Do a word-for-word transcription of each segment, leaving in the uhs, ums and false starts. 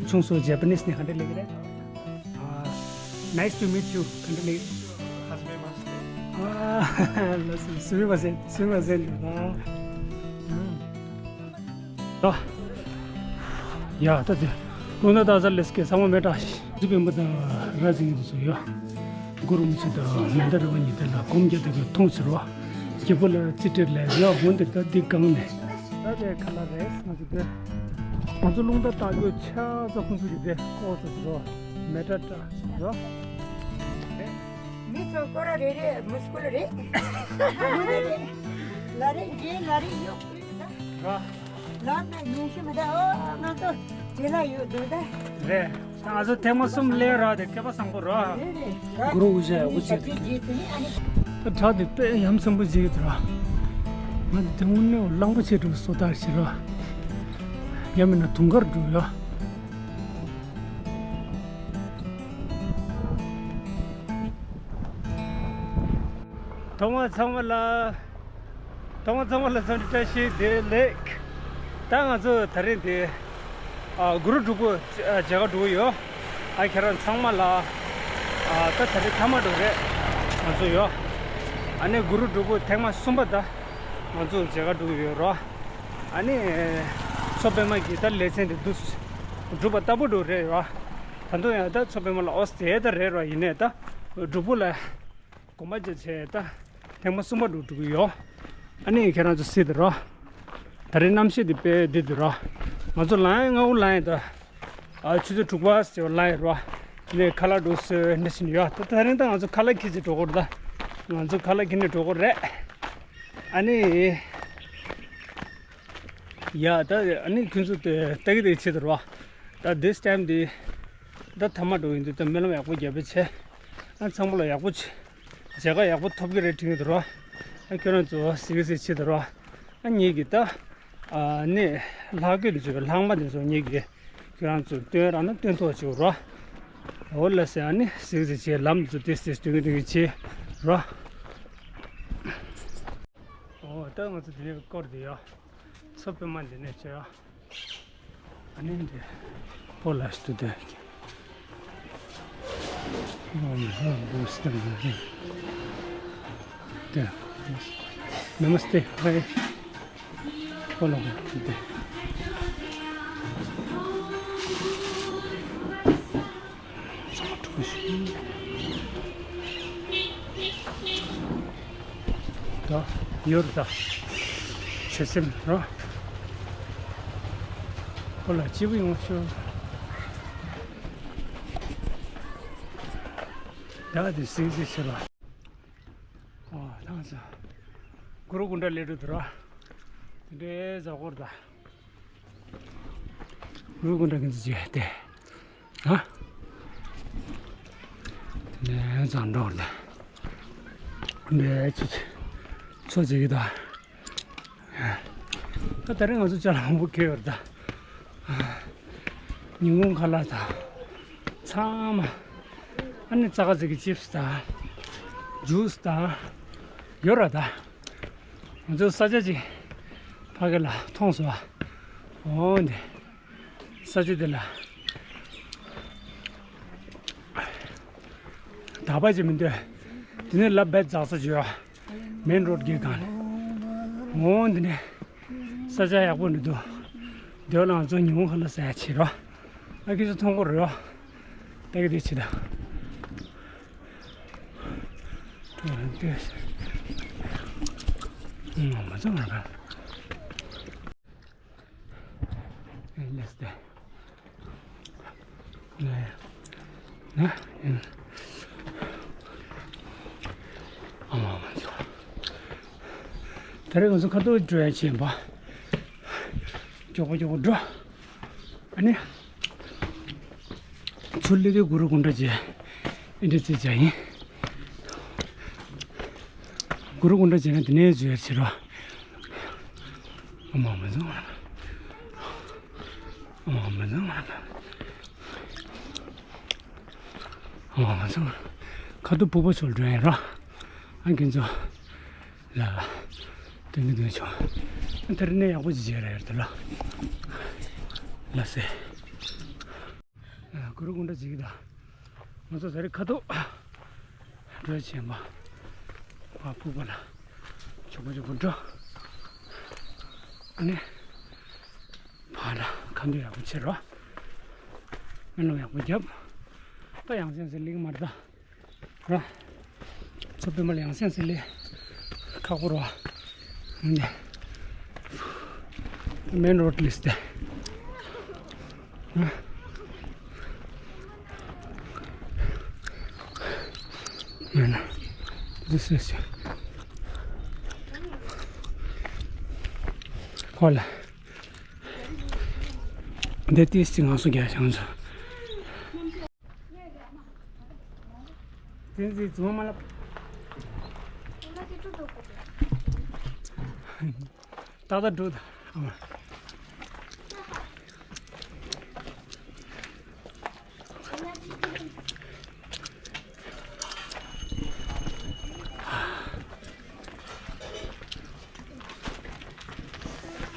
ཆུང་སོ་ཇེ་པ་ནིས་ནས་ག་འདྲ་ལབ་ཀྱི་རེད། Nice to meet you. ག་འདྲ་ལབ་ཀྱི་རེད། ཨ། ལགས་སོ། སུ་མི་མ་ཟད། སུ་མི་མ་ཟད། ཨ། ད། ཡ། ད་དེ། ཀུན་ད་ད་ཟ་ལེས་ཀེ་ས་མ་མེ་ཏྲ་ཤི། ཟི་བེམ་པ་དང་ར་ཟིང་དུ་སུ་ཡོད། གུ་རུ་མི་ཚེ་དང་མེ་ད་ར་བ་ཉི་ད་ལ་གོམ་རྒྱ་ད་གི་མཐོང་ཟེར་བ། སྐྱེ་བོ་ལ་ཅི་སྤྲད་ལས་ཡོད་འོན་ཏེ་ད་འདི་གང་ནས། ད་དེ་ཁ་ལ་རེས་ང་ཚོ་དེ། ང་ཚོ་རླུང་རྟ་བཏགས་རྒྱུ་ཆ་ཚ་ཁོང་ཚོ་གི་དེ་ཀོ་ཚོ་ཟེར་བ། མེ་ཏྲ་ཏྲ་ཟེར་བ། མི་ཚོ་སྐོར་ར་རེ་རེ་མི་སྐོར་རེ། ལ་རེ་རེ་ལ་རེ་ཡོད་ཀྱི་ད། ར། ལམ་ནས་ཉུང་ཤོས་མི་འདུག་ཨོ་ང་ཚོ་རྗེས་ལ་ཡོད་འདུག་ད། རེད། ང་ཚོ་ཐེངས་མ་གསུམ་སླེབས་ར་དེ་སྐལ་པ་བཟང་པོ་ར། རེད་རེད། གུ་རུ་འུ་ཞ་ཡག་པོ་བྱེད། ད་བྲག་དེ་དཔེ་ཡ་མཚན་པོ་ཅིག་ར། ང་དེ་དངོས་གནས་གླང་པོ་ཆེ་འགྲོ་སོ་ལྟར་བྱེད་ར། ཡང་མིན་ན་དུང་དཀར་འགྲོ་ཡ། ཐོག་མ་ཚང་མ་ལ། ཐོག་མ་ཚང་མ་ལ་འཚམས་འདྲི་བཀྲ་ཤིས་བདེ་ལེགས། ད་ང་ཚོ་ད་རིང་འདི། ཨ། གུ་རུ་སྒྲུབ་ཕུག་མཇལ་ཁ་འགྲོ་གི་ཡོད། ཨ། ཁྱེད་རང་ཚང་མ་ལ། ཨ། ད་ད་རིང་མཐའ་མ་འགྲོ་རེད། ང་ཚོ་ཡོད། ཨ་ནི་གུ་རུ་སྒྲུབ་ཕུག་ཐེངས་མ་གསུམ་པ་ད་ང་ཚོ་མཇལ་ཁ་འགྲོ་གི་ཡོད་རོ། ཨ་ནི་མཚོ་པདྨ་གི་ད་ལེ་ཚན་འདི་འདུག་སྒྲུབ་པ་ལྟ་བུ་འགྲོ་རེད་རོ། ད་དུང་ཡང་ད་མཚོ་པདྨ་ལ་ཨོ་སྟེ་ད་རེད་རོ། ཡིན་ནའི་ད་སྒྲུབ་ཕུག་ལ། གོམ་པ་བརྒྱབ་བྱས་ད་ཐེངས་མ་གསུམ་པ་འགྲོ་འགྲོ་གི་ཡོད། ཨ་ནི་ཁྱེད་རང་ཚོ་གཟིགས་དང་རོ། ད་རེས་གནམ་གཤིས་འདི་དཔེ་བདེ་འདུག་རོ། ང་ཚོ་ལངས་ཡས་སྔ་པོ་ལངས་ཡས་ད། ཨ། ཆུ་ཚོད་དྲུག་པ་ཙམ་ལངས་ཡས་རོ། ནས་ཁ་ལག་འགྲོ་སོས་འདྲ་བྱས་ནས་ཡོད། ད་ད་རིང་ད་ང་ཚོ་ཁ་ལག་འཁྱེར་བྱས་འགྲོ་གི་རེད་ད། ང་ཚོ་ཁ་ལག་འཁྱེར་ནས་འགྲོ་གི་རེད། ཨ་ནི། ཡ། ད་ཨ་ནི་ཁྱོད་ཚོ་དེ་ལྟ་གི་དེ་བྱེད་དང་རོ། ད་this time འདི་ད་མཐའ་མ་འགྲོ་ཡིན་དུས་ད་སྨོན་ལམ་ཡག་པོ་རྒྱབ་པ་བྱས། ཨ། ཚང་མ་ལ་ཡག་པོ་བྱས། མཇལ་ཁ་ཡག་པོ་ཐོབ་ཀྱི་རེད་དྲན་གྱི་འདུག་རོ། ཨ། ཁྱོད་རང་ཚོ་གཟིགས་གཟིགས་བྱེད་དང་རོ། ཨ། ངེད་ཀྱིས་ད། ཨ་ནི་ལྷག་སྐྱོན་དེ་ཚོ་ལྷག་མ་དེ་ཚོ་ངེད་ཀྱིས་ཁྱོད་རང་ཚོ་སྟོན་རག་ན་སྟོན་ཐུབ་པ་བྱེད་རོ། འོ་ལགས་སེ། ཨ་ནི་གཟིགས་གཟིགས་བྱེད། ལམ་དེ་ཚོ་ཏོག་ཙམ་སྟོན་གྱི་སྟོན་གྱི་བྱེད་རོ། འོ་ད་ང་ཚོ་འདི་ནས་སྐོར་དེ་ཡོད། མཚོ་པདྨ་འདི་ནས་བྱས་ཡོད། ཨ་ནི་འདི་པོ་ལ་སྟུ་དེ། ཨོ་མི་ཧོ་བུ་སྟེ་མི་ཧོ། དེ། ནམ་སྟེ། ཧའི། པོ་ལ་བུ་དེ། ད་ཡོད་ད། ཆོད་སེམས་རོ། ཁོ་ལ་སྐྱིད་པོ་ཡོང་ཤོག་ད་དེ་སིང་སིང་ཆེ་ལ། ཨོ་ཐང་ས། གུ་རུ་ཀུན་ཊ་ལས་འགྲོ་དུ་རོ། དེ་འདྲའི་ཟ་ཧོར་ད། གུ་རུ་ཀུན་ཊ་གི་འཛི་ཅེ་ཏེ། ཨ། ནས་ཙང་འགྲོ་ར། འདས་ཅི་ཅི། ཚོ་ཅིག་གི་ད། ད་ད་རེས་ང་ཚོ་ཅ་ལག་མང་པོ་ཁྱེར་ཡོད་ར་ད། ཉིན་གུང་ཁ་ལག་ད། ཚང་མ། ཨ་ནི་ཙག་ཙིག་གི་ཅིབ་སི་ད། ཇུས་ད། ཡོད་ར་ད། ང་ཚོ་ས་ཆ་ཅིག་ཕ་གི་ལ་མཐོང་སོང་ཨ། འོ་འདི། ས་ཆ་འདི་ལ། དག་པ་ཅིག་མི་འདུག་དེ་ནས་ལ་བེད་འཛག་ས་ཅིག་ཡོད། མེན་རོ་ཌི་གི་སྒང་ལ། འོ་འདི་ནས། ས་ཆ་ཡག་པོ་འདི་འདུག་འདི་ལ་ང་ཚོ་ཉིན་གུང་ཁ་ལག་ཟ་ཡ་བྱེད་རོགས། ཨ་ཁྱེད་ཚོ་མཐོང་གི་རེད་པ། ལྟ་གི་དེ་བྱེད་ད། ང་མ་ཚང་མ་ག་ལེས་ཏེ། ན་ཡ། ན་ཡ། ཨ་མ་མ་ཚོ། ད་རེས་ང་ཚོ་ཁ་ཐུག་འགྲོ་ཡ་བྱེད་པ། མགྱོགས་པོ་མགྱོགས་པོ་འགྲོ། ཨ་ནི། ཚུར་སླེབས་དུས་གུ་རུ་ཀུན་ཊ་མཇལ། ཨེ་འདྲ་རྩིས་བྱ་ཡིན། གུ་རུ་ཀུན་ཊ་མཇལ་ན་དེ་ནས་འཛུལ་ཡར་བྱེད་རོགས། ཨ་མ་མ་ཚང་། ཨ་མ་མ་ཚང་། ཨ་མ་མ་ཚང་། ཁ་ཐུག་ཕུག་པ་ཚུར་འགྲོ་ཡིན་རོགས། ཨ་ཁྱེད་ཚོ་ལ་སྟོན་གྱི་སྟོན་ཆོག་ཨ་དེར་གནས་ཡག་པོ་ཅིག་བྱས་ར་ཡར་དེ་ལ་ལ་སེ། གུ་རུ་ཀུན་ད་ཅིག་གི་ད་ང་ཚོ་ཟ་རི་ཁ་ཐུག་འགྲོ་ཆེན་པ་ཕ་ཕུག་པ་ལ་ཆོག་པ་ཆོག་པ་འགྲོ། ཨ་ནི་ཕ་ལ་ཁ་འདོན་ཡག་པོ་བྱེད་རོགས། སྨོན་ལམ་ཡག་པོ་རྒྱབ། ད་ཡང་སེམས་སེ་ལིག་མར་ད། ར། ཚོ་པི་མ་ལ་ཡང་སེམས་སེ་ལི། ཁག་པོ་ར། འདི། མེན་རོད་ལིས་ཏེ། མེན། This is ཁོ་ལ། འདི་ཏིས་ཅི་ང་སུ་རྒྱ་ཞང་ཚོ། བསྟན་འཛིན་རྫོང་མ་ལབ། ཏག་ཏག་འགྲོ་ད། ཨ་མ།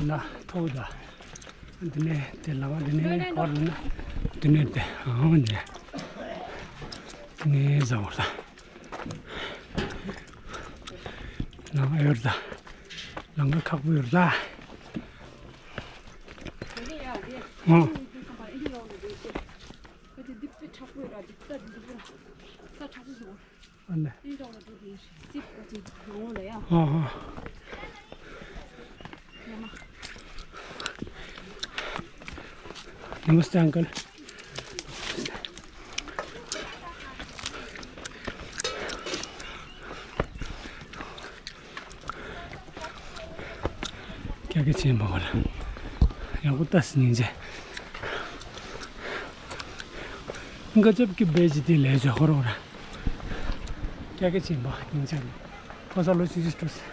ན་ཐོག་ད། འདི་ནས་དེ་ལ་བ་འདི་ནས་བར་ལ་ན། འདི་ནས་དེ་ཨང་འདི། འདི་ནས་བཟའ་བར་ད། ནང་ཨེ་ཡོད་ད། ལམ་ཁ་ཁག་པོ་ཡོད་ད། ཨང་། ཨ་ནི། ཨ་ཨ། Namaste, uncle. ཀྱ་ཀྱ་ཆེན་པོ་ལ། ཡག་པོ་ལྟ་སི་སྙིང་རྗེ། ང་ཅབ་ཀྱི་བེ་ཇི་དེ་ལས་ཇོ་ཧོ་རོ་ར། ཀྱ་ཀྱ་ཆེན་པོ་སྙིང་རྗེ། ཕོ་ས་ལོ་ཆུ་ཆུ་སྤྲོ་སི།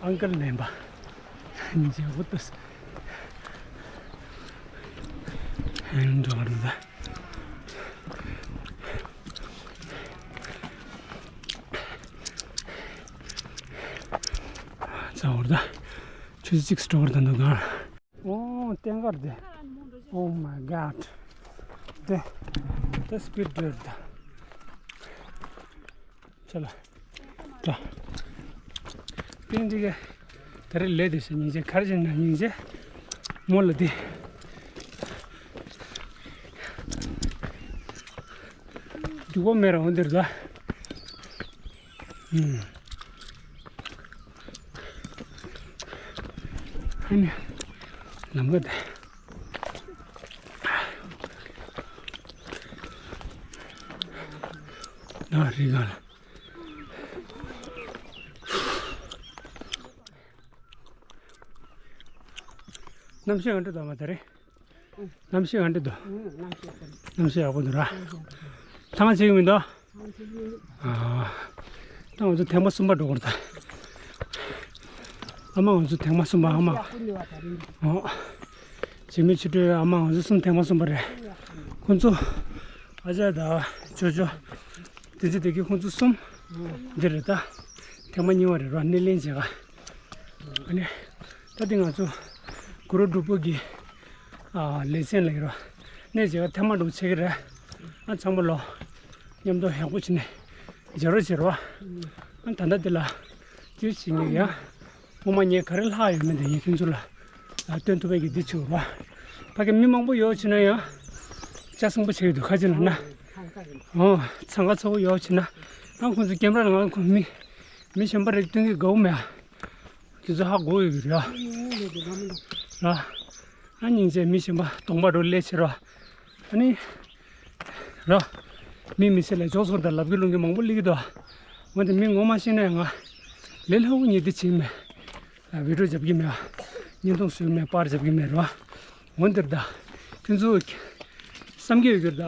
ཨང་ཀལ་ལེན་པ། སྙིང་རྗེ་ཡག་པོ་ལྟ་སི། ཧན་འགྲོ་ར་ད། ཚ་བར་ད། ཆུ་ཚོད་གཅིག་སྤྲོ་བར་ད་འདུག་ག་ཨོ་ཏན་གར་དེ། Oh my God. དེ། དེ་སི་པིཌ་བྲོས་ད། ཆ་ལ། ད། པིན་འདི་ག་ད་རེས་ལས་དེ་ཤ་སྙིང་རྗེ་གར་བྱས་ན་སྙིང་རྗེ། མོ་ལ་དེ། རྒྱུག་པ་མེད་ར་འོ་འདིར་ད། ཨུམ། ཨ་ནི། ལམ་ཁ་དེ། ན་རི་ག་ལ། གནམ་གཤིས་ཨ་འདྲ་དང་མ་དེ་རེད། གནམ་གཤིས་ཨ་འདྲ་འདུག་གནམ་གཤིས་ཡག་པོ་འདུག་ར། ཐང་ཆད་ཀྱི་མི་འདུག་ད་ང་ཚོ་ཐེངས་མ་གསུམ་པ་འགྲོ་གི་རེད་ད། ཨ་མ་ང་ཚོ་ཐེངས་མ་གསུམ་པ་ཨ་མ། ཨོ། བྱེད་མི་ཆུ་སྤྲུལ་ཨ་མ་ང་ཚོ་གསུམ་ཐེངས་མ་གསུམ་པ་རེད། ཁོང་ཚོ། ཨ་ཅག་དང་ཇོ་ཇོ། དེ་ཚེ་དེ་གི་ཁོང་ཚོ་གསུམ། འདི་རེད་ད། ཐེངས་མ་གཉིས་པ་རེད་ར་སྣེ་ལེན་བྱེད་ག་ཨ་ནི། ད་འདི་ང་ཚོ་གུ་རུ་སྒྲུབ་ཕུག་གི་ཨ་ལེ་ཚན་ལ་ཡོད་ར། གནས་མཇལ་ཁ་ཐེངས་མ་དྲུག་ཆགས་ཀྱི་རེད། ཨ་ཚང་མ་ལོ། མཉམ་དུ་ཡག་པོ་བྱས་ནས་མཇལ་རོགས་བྱེད་རོགས། ཨ་ད་ལྟ་འདི་ལ་དུས་བྱེད་ངེས་ཡ། སྔོན་མ་ངས་ག་རེ་ལྷག་ཡོད་མེད་དེ་ངས་ཁྱོད་ཚོ་ལ་སྟོན་ཐུབ་པའི་གི་འདི་བྱེད་རོགས། ཕ་གི་མི་མང་པོ་ཡོད་བྱས་ན་ཡང་། ལྕགས་སྲིན་པོ་ཆགས་ཀྱི་འདུག་ཁ་ཅིག་ལ་ན། ཨོ་འཚང་ཁ་ཚ་པོ་ཡོད་བྱས་ན། ཨ་ཁོང་ཚོ་ཀེམ་ར་ལ་ང་ཁོང་མི། མི་གཞན་པ་རིགས་སྟོན་གྱི་དགའ་བོ་མེད་ཨ། དེ་ཚོ་ཧ་གོ་ཡོད་ཀྱི་རེད་ཨ། ར། ཨ་སྙིང་རྗེ་མི་གཞན་པ་གདོང་པ་འགྲོ་ལས་བྱེད་རོགས། ཨ་ནི། ར། མི་མི་ཚེ་ལ་འཇོག་ཚོར་དང་ལབ་ཀྱི་ལུང་གི་མང་པོ་སླེབས་ཀྱི་འདུག་འོན་ཏེ་མི་ངོ་མ་ཤེས་ན་ཡང་ང་། ལས་སླ་པོ་ཉིད་དེ་བྱེད་མེད། བི་ཌིའོ་རྒྱབ་ཀྱི་མེད། བརྙན་ཐུང་བཟོས་མེད་པར་རྒྱབ་ཀྱི་མེད་ར། འོན་ཏེ་ད། ཁྱོད་ཚོ། བསམ་གྱི་ཡོད་ཀྱི་རེད་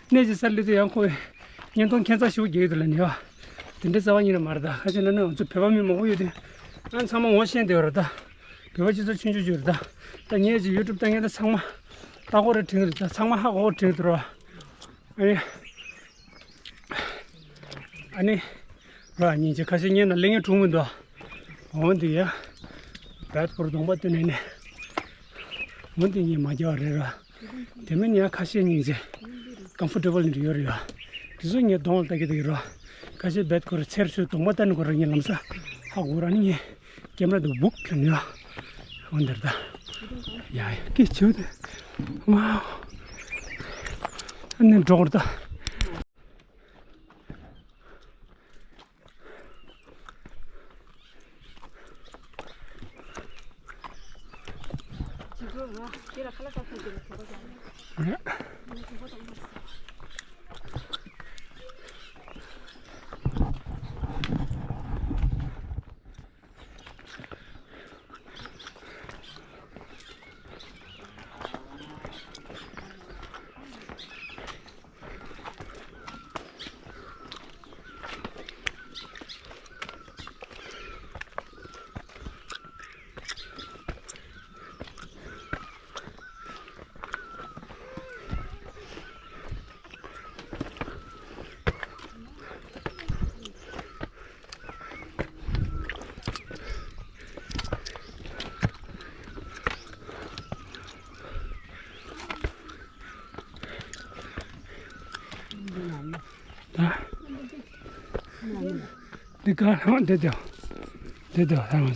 ད། གནས་ཀྱི་སར་སླེབས་དུས་ཡང་ཁོས། བརྙན་ཐུང་ཁྱད་མཚར་ཞེ་པོ་རྒྱག་གི་འདུག་ལབ་ནས་ཡ། དེ་འདྲའི་རྩ་བ་ཉིད་ནས་མ་རེད་ད་ཁ་ཅིག་ན་ནི་ང་ཚོ་བོད་པ་མི་མང་པོ་ཡོད་དུས། ཨ་ཚང་མ་ངོ་ཤེས་བསྡད་ཡོད་རེད་ད། བོད་པ་སྤྱི་ཚོགས་ཆུང་ཆུང་ཅིག་རེད་ད། ད་ངས་ཀྱི་ཡུ་ཊུབ་ལྟ་མཁན་ད་ཚང་མ། ལྟ་གོ་རེ་དྲན་གི་རེད་ད་ཚང་མ་ཧ་གོ་གོ་དྲན་གི་འདུག་ར། ཨ་ནི། ཨ་ནི། ར་སྙིང་རྗེ། ཁ་ཤས་ཉན་ན་གླེང་ངན་འཁྲུངས་མི་འདུག་འོན་ཏེ་ཡ། བད་ཁོར་གདོང་པ་བཏོན་ནས་ནས། འོན་ཏེ་ཉན་མ་རྒྱག་རེད་ར། དེ་མིན་ཡ་ཁ་ཤས་སྙིང་རྗེ། ཀམ་ཕོར་ཊེ་བལ་ནི་ཡོད་རེད་ཡ། དེ་ཚོ་ངས་གདོང་ལ་ལྟ་གི་འདུག་ར། ཁ་ཤས་བད་ཁོར་ཚེར་ཚོས་གདོང་པ་བཏོན་ཁོ་ར་ངས་ལམ་ས་ཧ་གོ་ར་ནི་ངས་ཀེམ་ར་དུ་སྦུག་གྱོན་ཡ། འོན་ཏེ་ར་ད། ཡ་ཡ་སྐད་ཆེ་བ་དེ། ཝའོ། ཨ་ནི་འགྲོ་གི་རེད་ད། འདི་ག་རང་འདི་དེ། འདི་དེ་རང་།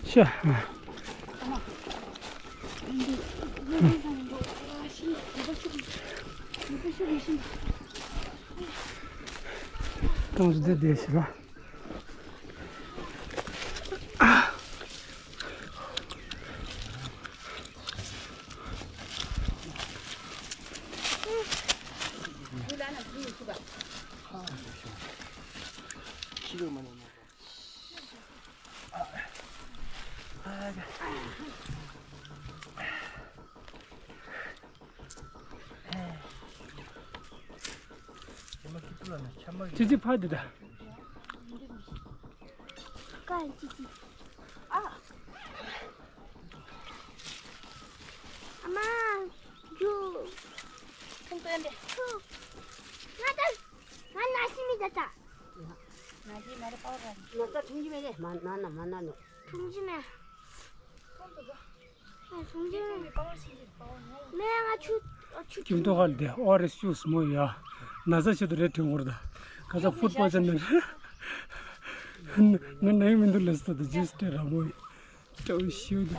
ཤ། ཏང་སུ་འདི་དེ་ཤི་ར། ཅི་ཅི་ཕ་འདི་ད། ཀ་ཅི་ཅི། ཨ། ཨ་མ། ཇུ། ཐུང་ཐུང་འདི། ཐུ། ང་ད། ང་ན་ཤི་མི་ད་ད། ང་ཅི་མ་རེད་པའོ་ར། ང་ད་ཐུང་ཅི་མེད་ལེ། མ་ན་ན་མ་ན་ནོ། ཐུང་ཅི་མེད། ཐུང་ཅི་མེད། ཁྱིམ་ཐོག་ཁ་འདི་ཨོ་རེ་ཤུ་སི་མོ་ཡ། ན་ཚ་ཆེད་དུ་རེད་ཐོན་འོར་ད། ག་ཚ་ཕུད་པ་ཅན་ནི། ང་ནའི་མི་འདུག་ལས་སྟོད་དུ་ཇི་སྟེ་ར་མོ་ཡི། ཏོ་ཤུ་དུ།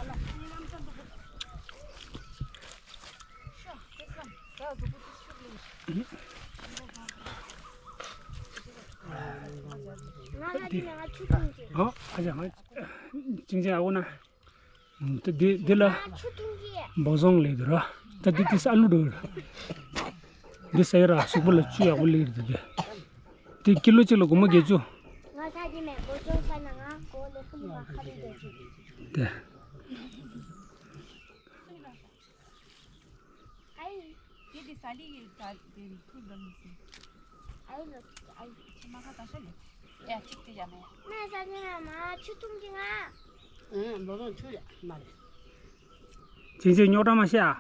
ཨོ་ཨ་ཅག་ང་ཅིང་ཅིང་ཨ་འོ་ན། ད་འདི་འདི་ལ་འབོ་ཟོང་ལས་འདུག་ར། ད་འདི་འདི་ས་ཨ་ལུ་འགྲོ་གི་ར། འདི་ས་ཡ་ར་གཟུགས་པོ་ལ་བཅུ་ཡག་པོ་ལས་འདུག་འདི། འདི་ཀི་ལོ་གཅིག་ལ་སྒོར་མོ་བརྒྱད་ཅུ། ང་ས་ཅི་མེད་འབོ་ཟོང་ས་ན་ང་གོ་ལེ་ཁུ་ལི་ང་ཁ་ལི་འདོད་ཅི། དེ། ཨའི། དེ་དེ་ས་ལི་ཡི་ད་དེ་ཁུ་འགྲོ་མི་སྲིད། ཨའི་ལོ། ཨའི་ཁྱི་མ་ཁ་ད་ཤ་ལེ། ཡ་ཅིག་དེ་ཡ་མེ། མེ་ས་ཅི་མེད་མ་ཆུ་འཐུང་གི་ང་། ཨེ་འབོ་ཟོང་ཆུ་ཡ་མ་རེད། ཅིང་ཅིང་རྙོག་དྲ་མ་བཤད་ཨ།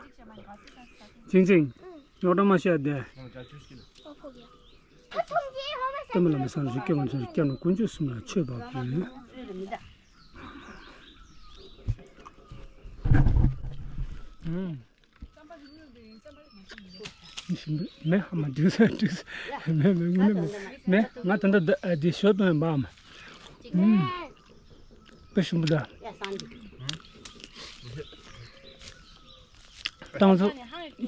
ཅིང་ཅིང་། རྙོག་དྲ་མ་བཤད་དེ། ཨོ་ཕོ་གི། ཨ་ཐུང་གི་ཧོ་མ་ས་ཅི་མེད། ལ་མི་སང་ཞིག་སྐྱོ་བ་ཚོ་སྐྱབས་ན་དཀོན་མཆོག་གསུམ་ལ་མཆོད་པ་ཕུལ། ཨུམ། མེ་ཧ་མ་འགྲིག་ས་འགྲིག་ས། མེ་མེ་དངོས་གནས་མེ་མེ་ང་ད་ལྟ་འདི་ཞོ་བཏུང་ཡིན་པའམ། ཨུམ། དཔེ་ཞིམ་པོ་ད། ཏང་ཚོ་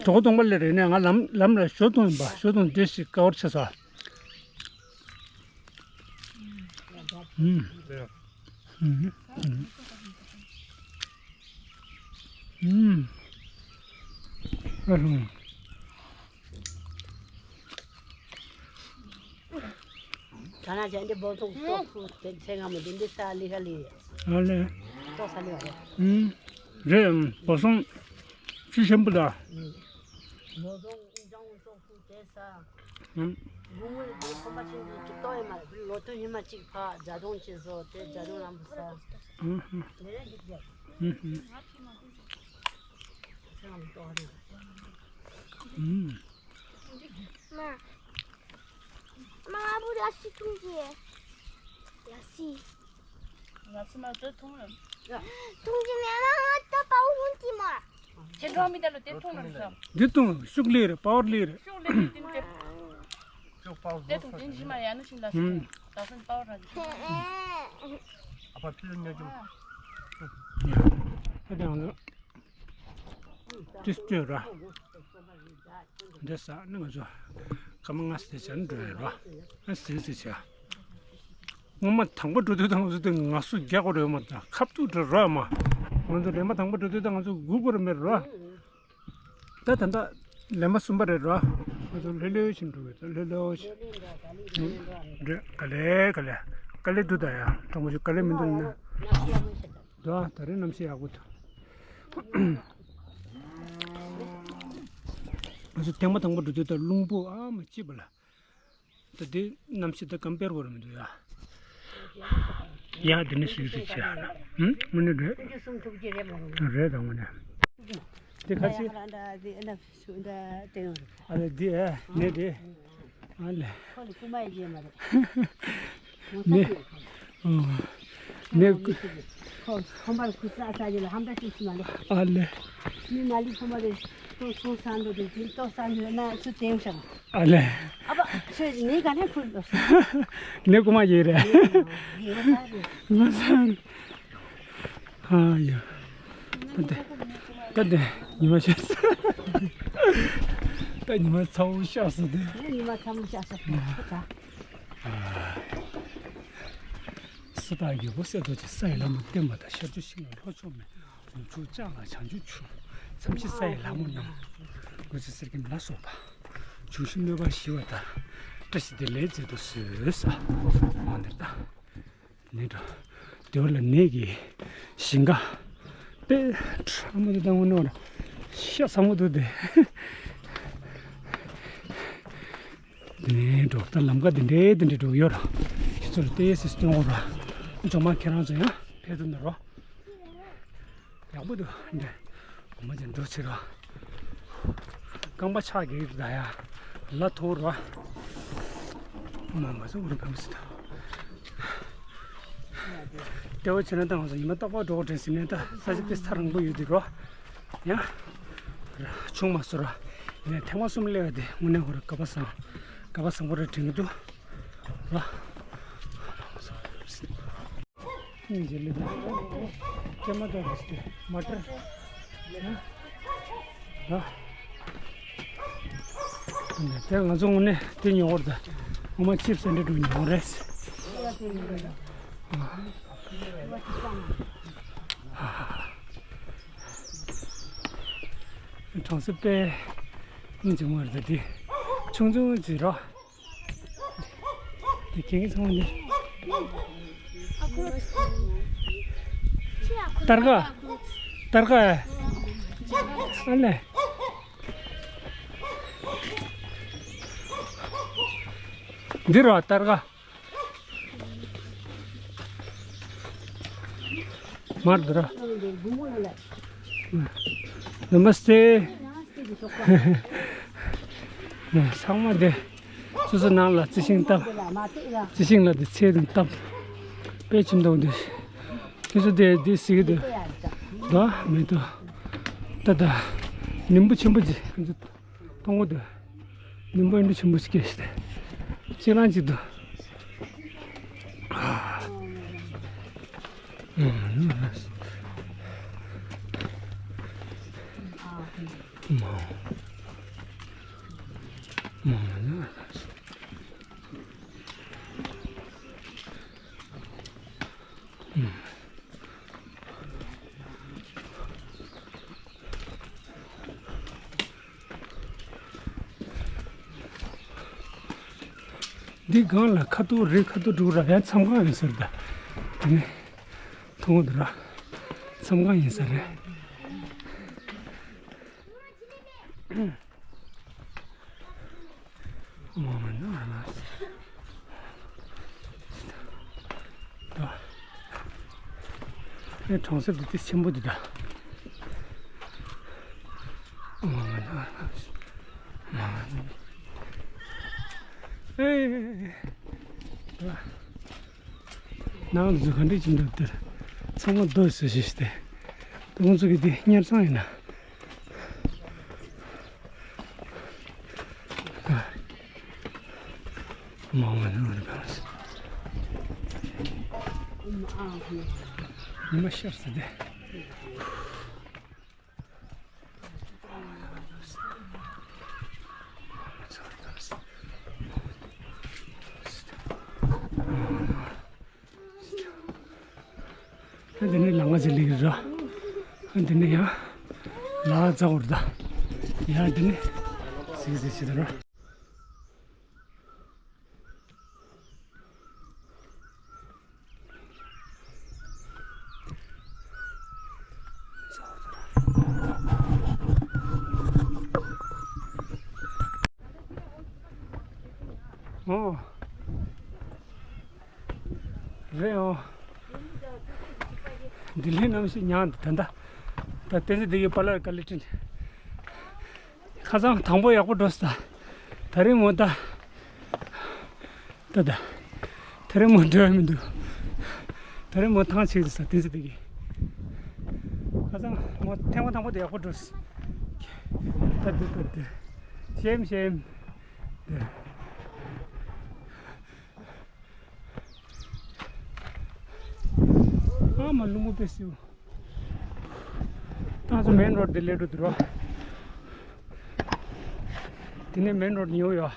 གྲོགས་གཏོང་པ་ལས་རེད་ནས་ང་ལམ་ལམ་ལ་ཞོ་བཏུང་ཡིན་པ། ཞོ་བཏུང་འདི་ཞིག་དཀའ་བར་ཆེ་ས། ཨུམ། ཨུམ། ཨུམ། ཨུམ། ད་ན་ཅན་འདི་འབོ་ཟོང་ཏོག་ཁུ་དེ་ཚེ་སྔ་མོ་འདི་འདི་ས་ལི་ཧ་ལི། ཨ་ལེ། ཏོག་ས་ལི་ཧ་ལི། ཨུམ། རེད་ཨུམ། འབོ་ཟོང་ཅི་ཞིམ་པོ་ད། ཨུམ། འབོ་ཟོང་ཨིན་ཅང་ཏོག་ཁུ་དེ་ས། ཨུམ། དགུང་ངུ་ལི་འདི་ཁོམ་པ་ཆེན་པོ་ཅིག་ཏོག་ཡིན་མ་རེད། ལོ་ཐོན་ཉི་མ་གཅིག་ཕ་ཇ་དོང་ཅི་བཟོ་དེ་ཇ་དོང་རང་བུ་ས། ཨུམ་ཧུམ། དེ་རེད་འདི་རེད། ཨུམ་ཧུམ། ཚེ་སྔ་མོ་ཏོག་ཧ་ལི། ཨུམ། མ། 妈妈不要吃东西，要吃。要吃吗？这通了。通知没妈妈的保护地嘛。这装没得了，这通了，是吧？འདི་བཏུང་ཤུགས་ལས་རེད། པ་ཝར་ལས་རེད། ཤུགས་ལས་རེད། དེ་དེ་དེ་དེ་མ་ཡང་ན་ཤིང་ལ་ཤིང་ད་སོན་པ་ཝར་ར་ཨ་ཕ་ཕི་ལ་ཉོ་རྒྱུ། ཡ། ཨ་དང་ལ། ཏིས་ཏོ་ར། འདི་ས་ནི་ང་ཚོ་སྐར་མ་ལྔ་ཙམ་བྱས་ནས་འགྲོ་ཡོད་ར། ཨ་ཟིན་ཟིན་བྱས། སྔོན་མ་དང་པོ་འགྲོ་དུས་དང་ང་ཚོ་དེ་ང་སུ་རྒྱག་དགོས་རེད་མ་ད་ཁབ་ཏུ་འགྲོ་ར་མ། ང་ཚོ་རེམ་པ་དང་པོ་འགྲོ་དུས་དང་ང་ཚོ་སྒུག་དགོས་རེད་མེད་ར། ད་ད་ལྟ་ལན་པ་གསུམ་པ་རེད་ར། ང་ཚོ་ལྷོད་ལྷོད་བཞིན་འགྲོ་གི་ད་ལྷོད་ལྷོད་བཞིན། རེད། ག་ལེ་ག་ལེ། ག་ལེ་འདུག་ད་ཡ། དྲང་པོ་ཞུ་ག་ལེ་མི་འདུག་ན། ད་ད་རེས་གནམ་གཤིས་ཡག་པོ་འདུག་ང་ཚོ་ཐེངས་མ་དང་པོ་འགྲོ་དུས་ད་རླུང་བུ་ཨ་མ་སྐྱིད་པ་ལ། ད་དེ་གནམ་གཤིས་ད་གམ་པེར་བོར་མི་འདུག་ཡ། ཡ་དེ་ནི་སིག་སིག་བྱས་ཡ་ན། ཧུམ། དངོས་གནས་རེད། རེད་ད་དངོས་གནས། དེ་ཁ་ཆེ། ཨ་ལེ་དེ་ཨེ་ནས་དེ། ཨ་ལེ། ནས། ཨོ། ནས། ཁོ་ཁོམ་པར་ཁུ་ས་ས་ཡི་ལ་ཧམ་ད་ཅུ་ཤི་མ་ལེ། ཨ་ལེ། མི་མ་ལི་ཁོམ་པར་ཏོ་སོ་སང་འདོད་དེ་ཏོ་སང་འདོད་ན་སུ་དེ་ཡོང་ཤག་ཨ་ལེ། ཨ་བ་ཤོད་ནས་ག་ནས་ཁུར་ལོ། ནས་ཀུ་མ་ཡེ་རེད། ཡེ་རེད་ད་རེད། ང་སང་། ཨ་ཡ། ད་དེ། ད་དེ་ཉི་མ་ཤར་སོང་། ད་ཉི་མ་ཚ་བོ་ཤར་སོང་དེ། ཉི་མ་ཚ་བོ་ཤར་སོང་། ཁོ་ད། སྲིད་པ་རྒྱལ་པོ་གསེར་མདོག་ཅན། ས་ཡི་ལྷ་མོ་བསྟན་པ་དང་། ཤར་ཕྱོགས་ཤིང་ལ་ལྷོ་ཕྱོགས་མེ། ནུབ་ཕྱོགས་ལྕགས་ལ་བྱང་ཆུབ་ཆུ། མཚམས་བཞི་ས་ཡི་ལྷ་མོ་རྣམས། འོད་ཟེར་གསེར་སྐྱེམས་ལ་སོགས་པ། འབྱུང་བཞི་གནོད་པ་ཞི་བ་དང་། བཀྲ་ཤིས་བདེ་ལེགས་མཛད་དུ་གསོལ། ས། འོ་འདིར་ད། ནས་འགྲོ། དེ་བ་ལ་ནས་ཀྱི་ཞིང་ཁ། དཔེ་ཁྲ་མོ་དེ་དང་ངོ་ནོར་ཤ་ཚ་མོ་འདུག་དེ། དེ་ནས་འགྲོ། ད་ལམ་ཁ་དེ་འདྲའི་དེ་འདྲའི་འགྲོ་ཡོད་ར། ཁྱེད་ཚོར་ལྟ་ཡས་སི་སྟོན་འོ་ར། ཇོ་མ་ཁྱེད་རང་ཚོ་ཡང་ཕེབས་དུ་འདི་རོ། ཡག་པོ་འདུག་འདྲ། འོ་མ་ཅན་འགྲོ་ཕྱིར་རོ། རྐང་པ་ཆག་གི་ད་ཡ། ལ་ཐོར་རོ། འོ་མ་མ་ཟ་འོ་ར་ཕེབས་སི་ད། ལྟེ་བ་བྱས་ན་ད་ང་ཚོ་ཉི་མ་རྟག་པར་འགྲོ་དགོས་དྲན་ཟིན་ནས་ད་ས་ཆ་དེ་ཚ་རང་པོ་ཡོད་དུས་རོ། ཡང་། ཆུང་མ་སོ་ར། ཡིན་ནའི་ཐེངས་མ་གསུམ་སླེབས་པ་དེ་དངོས་གནས་ཁོ་ར་སྐལ་པ་བཟང་། སྐལ་པ་བཟང་པོ་རེད་དྲན་གྱི་འདུག་ར། སྙིང་རྗེ་ལེགས། ཀྱེ་མ་ད་རེད་དེ་མ་ཏྲ། ར། དེ་ང་ཚོ་དངོས་གནས་དེ་ཉོ་བར་ད། ངོ་མ་ཆིབས་སེ་འདྲ་འགྲོ་ཉོ་རེད། གྲོང་གསེབ་དཔེ་སྙིང་རྗེ་མོ་རེད་དེ། ཆུང་ཆུང་ཅིག་རོ། དེ་ཁྱེད་ཚང་མ་འདི། སྟར་ག་སྟར་ག་ཨ་ལེ། འདི་རོ་སྟར་ག་མར་དུ་ར། ནམ་སྟེ། ཚང་མ་དེ། སོ་སོ་ནང་ལ་རྩི་ཤིང་བཏབ། རྩི་ཤིང་ལ་དེ་ཚལ་དུ་བཏབ། དཔེ་ཁྱིམ་དང་དེ། ཁྱེད་ཚོ་དེ་དེ་ཟེར་གི་འདུག་ད་མེད་དོ། ད་ད། ནིམ་བུ་ཆེན་པོ་ཅིག་མཐོང་གི་འདུག་ནིམ་བུ་ཨེ་འདྲ་ཆེན་པོ་ཞིག་སྐྱེས་ཤག་སྟེ། གཅིག་རང་གཅིག་ཏུ། འདི་སྒང་ལ་ཁ་ཐུག་རི་ཁ་ཐུག་འགྲོ་ར་ཡང་མཚམས་ཁང་ཡིན་ཟེར་ད། དེ་ནས་མཐོང་གི་འདུག་ར། མཚམས་ཁང་ཡིན་ས་རེད། ཨེ་གྲོང་གསེབ་འདི་དེ་ཆེན་པོ་འདི་ད། ཨེ། ནང་དུ་ག་འདྲས་ཀྱི་འདུག་དེར་ཚང་མ་རྡོ་ཟེར་ཞིག་སྟེ། ཁོང་ཚོ་གི་དེ་གཉེར་ཚང་ཡིན་ན། མ་འོངས་ནང་རེ་བ་ཟེར། ཉི་མ་ཤར་ཟེར་དེ། ཨ་འདི་ནི་ལ་ང་ཟེར་ལིག་ར། ཨ་འདི་ནི་ཡང་ལ་ཙ་འོར་ད། ཡང་འདི་ནི་སིག་ཟེར་ཆེ་ད་ར། ཨོ། རེད་ཨོ། ལྡི་ལི་གནམ་གཤིས་ཉག་འདི་ད་ལྟ། ད་བསྟན་འཛིན་བདེ་སྐྱིད་པཱ་ལགས་ཀ་ལི་ཀྲིན། ཁ་སང་དང་པོ་ཡག་པོ་འགྲོ་སོང་ད། ད་རིང་མོ་ད། ད་ད། ད་རིང་མོ་འགྲོ་ཡ་མི་འདུག་ད་རིང་མོ་ཐང་ཆད་ཟེར་བསྟན་འཛིན་བདེ་སྐྱིད། ཁ་སང་མོ་ཐེངས་མ་དང་པོ་དེ་ཡག་པོ་འགྲོ་སོང་། ད་འདི་ད་འདི། ཤེམ་ཤེམ། འདི། ཨ་མ་རླུང་བུ་དཔེ་སེའུ། ད་ང་ཚོ་མེན་རོ་ཌི་དེ་སླེབས་འགྲོ་འདུག་རོ། དེ་ནས་མེན་རོ་ཌི་ཉོ་ཡོད།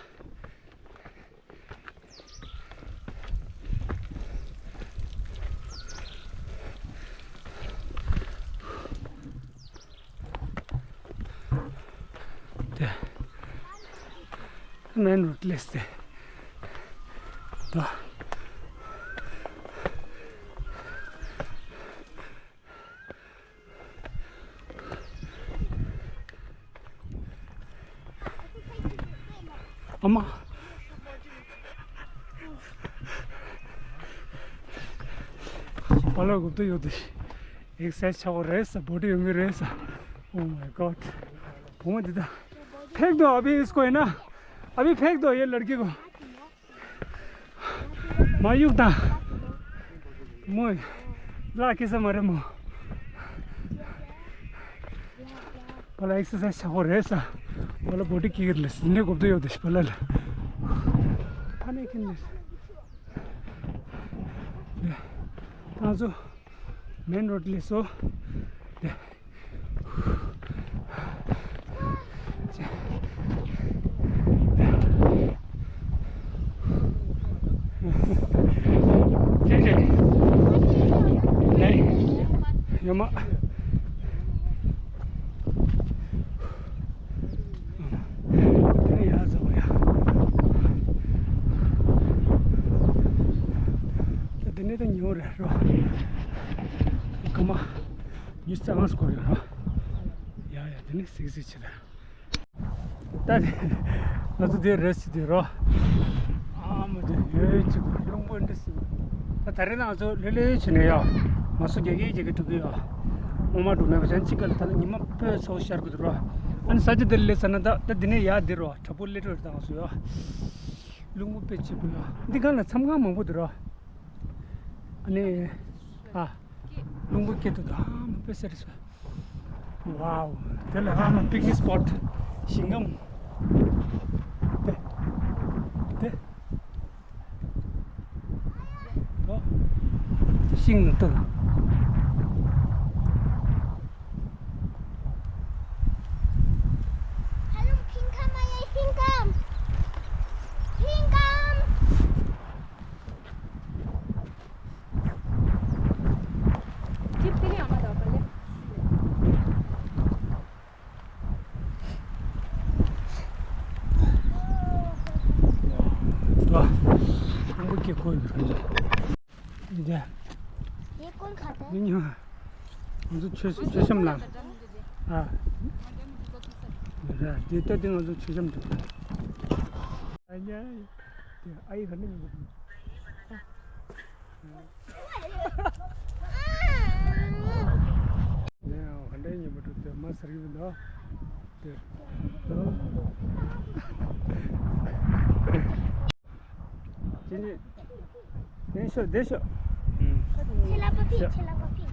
དེ། མེན་རོ་ཌི་སླེབས་ཏེ། ད། ཨ་མ། པཱ་ལགས་འགོ་ཐོག་ཡོད་དེ། ཨེག་སར་སའི་སི་ཆགས་པ་རེད་ས། བོ་ཌི་ཡོད་མི་རེད་ས། Oh my God. བུ་མོ་འདི་ད། फेंक दो, अभी इसको, है ना? अभी फेंक दो ये लड़की को. མ་གཡུག་དང་། མོ། ལག་སྐྱེ་ས་མ་རེད་མོ། པཱ་ལགས་ཨེག་སར་སའི་སི་བྱ་དགོས་རེད་ས། པཱ་ལགས་བོ་ཌི་སྐྱེ་གི་རེད་ལ་ཟིན་ནས་གོ་བརྡ་ཡོད་དེ་པཱ་ལགས་ལ། ཨ་ནེ་ཁྱེད་ནས། ད་ཚོ། མེན་རོ་ཌི་སླེབས་སོང་། དེ། ཡོད་མ། དེ་ནས་ཡར་འཛེགས་པ་ཡ། ད་དེ་ནས་ད་ཉོ་རེད་རོ། སྐར་མ་ཉི་ཤུ་རྩ་ལྔ་སྐོར་ཡོད་རོ། ཡ་ཡ་དེ་ནས་སིག་སིག་བྱེད་ད། ད་ང་ཚོ་དེ་རེ་ཞིག་དེ་རོ། ཨ་མ་དེ་ཡོད་ཅིག་རླུང་པོ་འདི་སྲིད། ད་ད་རེས་ང་ཚོ་ལྷོད་ལྷོད་བྱས་ནས་ཡོད། ང་ཚོ་རྒྱ་སྐད་རྒྱ་སྐད་འགྲོ་གི་ཡོད། ངོ་མ་འགྲོ་མེད་པ་ཅན་གཅིག་ག་ལ་ད་ལ་ཉི་མ་དཔེ་ཚོགས་ཤར་གི་འདུག་རོ། ཨ་ནི་ས་ཆ་དེ་ལ་སླེབས་ཚར་ན་ད་ད་འདི་ནས་ཡར་འདི་རོ། དྲག་པོ་སླེབས་འགྲོ་རེད་ད་ང་ཚོ་ཡོད། རླུང་པོ་དཔེ་ཆེ་པོ་ཡོད། འདི་སྒང་ལ་མཚམས་ཁང་མང་པོ་འདུག་རོ། ཨ་ནི། ཨ། རླུང་བུ་སྐྱེ་ཐུབ་ད་ཨ་མ་དཔེ་གསལ་རེད་ཤག Wow. དེ་ལ་ཨ་མ་པིག་ནིག་སི་པོཊ། ཞིང་ཁམས། དེ། དེ། ཨོ། ཤིང་ནི་ལྟ་ད། ཤིང་ཁམས། ཤིང་ཁམས། ད། ཀྲུང་གོ་སྐད་གོ་ཡོད་རེད། འདི་འདྲ། དེ་ཀུན་ཁ་དེ། འདི་ཉོ། ང་ཚོ་མཆོད་མཆོད་བཤམས་ལ། ཨ། འདི་ར་འདི་ལྟ་འདི་ང་ཚོ་མཆོད་བཤམས་འདུག་ཨ་ཉ། དེ་ཨ་ཡི་ག་ནས་ཉོ་གི་འདུག་ནས་ག་འདྲའི་ཉོ་མ་འགྲོ་དེ་མ་ཟེར་གི་མི་འདུག་དེ། ཅི་ནས། བདེ་ཤོག་བདེ་ཤོག་ཆེ་ལ་པ་ཕི། ཤོག་ཆེ་ལ་པ་ཕི།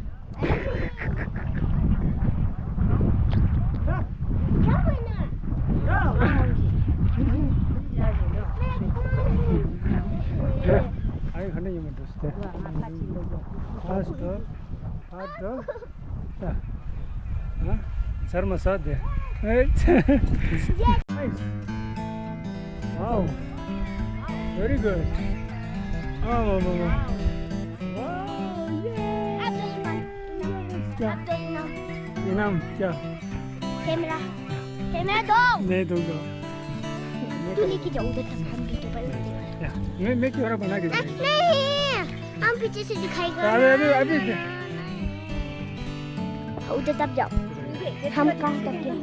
ཨ་ཡི་ག་འདྲ་ཡིན་མི་འདུག་སྟེ། ཨ་སྟོ། ཨ་སྟོ། ཚར་མ་ཟ་དེ། Wow, very good. ཨ་མ་མ་མ། Wow, yes. ཡིན་ནམ་ཀྱ། ཁེ་མེ་ར། ཁེ་མེ་ར་དོ། ནས་དུང་དུ། ཏུ་ནི་ཀི་ཇོ་འུ་དེ་ཏ་ཕམ་གི་ཏུ་པ་ལ་དེ། ཡ། མེ་མེ་ཀི་ཝ་ར་པ་ན་གི་དེ། ཨ་ནེ། हम पीछे से दिखाएगा। अरे, अरे, अभी दे। उधर तब जाओ। हम कहाँ तब गए?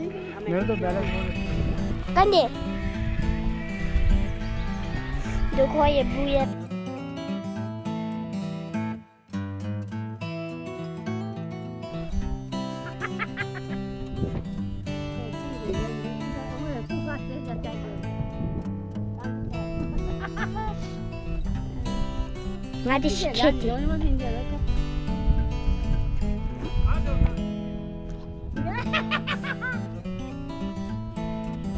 मेरे तो बैलेंस हो गया। कंधे। देखो ये भूया। ང་དེ་ཤི་ཁེ་དེ།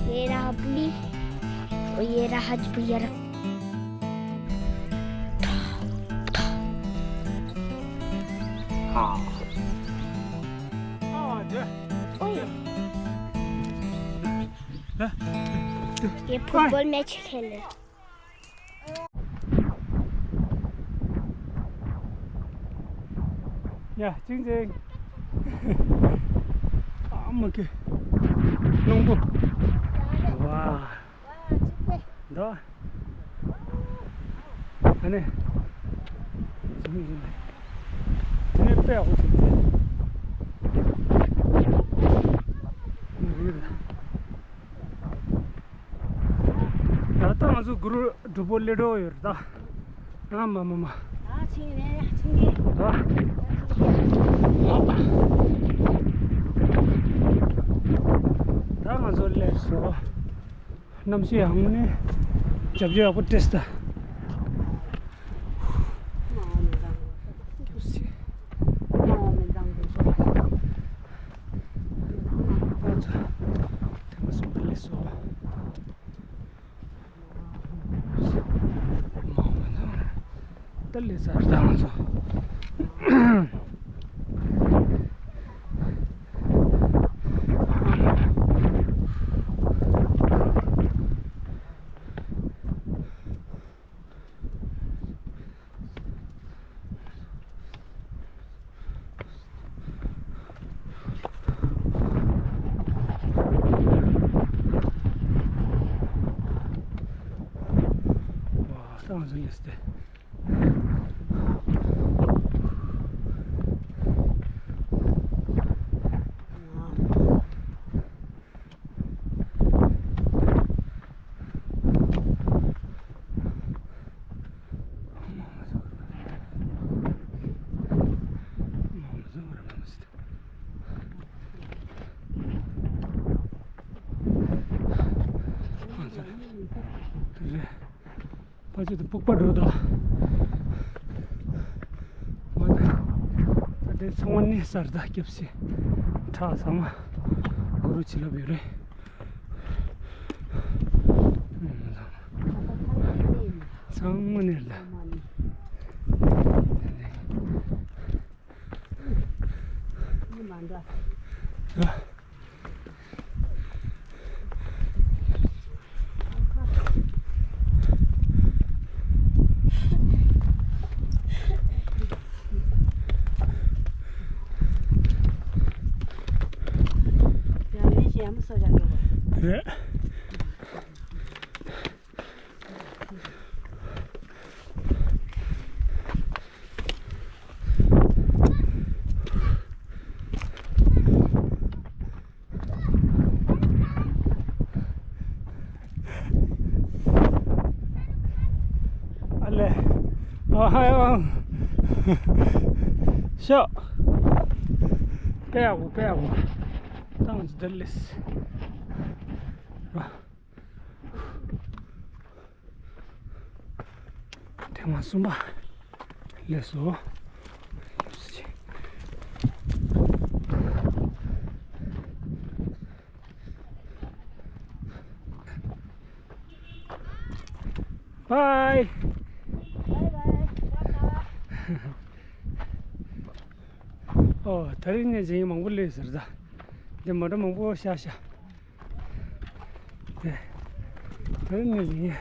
ཡེ་ར་ཧ་པུ་ལི། ཡེ་ར་ཧ་ཅི་པུ་ཡ་ར། ཨོ་ཡེ། ཡེ་ཕུཊ་བོལ་མེ་ཆི་ཁེ་ལེ། ཡ། ཅིང་ཅིང་། ཨ་མ་ཀི། རླུང་བུ། ཝ། འདོ། ཨ་ནི། ཟི་མིག་ཡིན། དེ་ནས་དཔེ་ཡག་པོ་ཐེབས་ཏེ། ད་ལྟ་ང་ཚོ་གུ་རུ་སྒྲུབ་པོ་སླེབས་འགྲོ་ཡོད་རེད་ད། ཨ་མ་མ་མ། ད་ཕྱིན་ནས་ཕྱིན་གི། ད། ད་ང་ཚོ་སླེབས་སོང་། གནམ་གཤིས་ཡག་མོ་ནས་རྒྱབ་ལྗོངས་ཡག་པོ་སྤྲད་སོང་ད། ཐེངས་མ་གསུམ་པ་སླེབས་སོང་། ད་ལས་ས་ར་ད་ང་ཚོ། ཝ། ད་ང་ཚོ་སླེབས་ཏེ། ཕ་ཆེ་དུ་སྤུག་པ་འགྲོ་དོ། མ་ད་ད་དེ་ཚང་མ་ནི་སར་ད་སྐྱབས་སེ་ཁྲག་ཚང་མ་གུ་རུ་བྱིན་རླབས་ཡོད་རེད། ཚང་མ་ནི་ལ། རེད། ཨ་ལེ། ཨ་ཧ་ཡ། ཤོག་དཔེ་ཡག་པོ། དཔེ་ཡག་པོ། ཏང་ཙི་དེ་ལེས། ཐེངས་མ་གསུམ་པ། ལགས་སོ། Bye. Bye bye. ཨོ། ད་རིང་ནས་ཇེ་མང་པོ་སླེབས་ཟེར་ད། འདི་མོ་ཊ་མང་པོ་ཤག་ཤག་དེ། ད་རིང་ནས་ཇེ་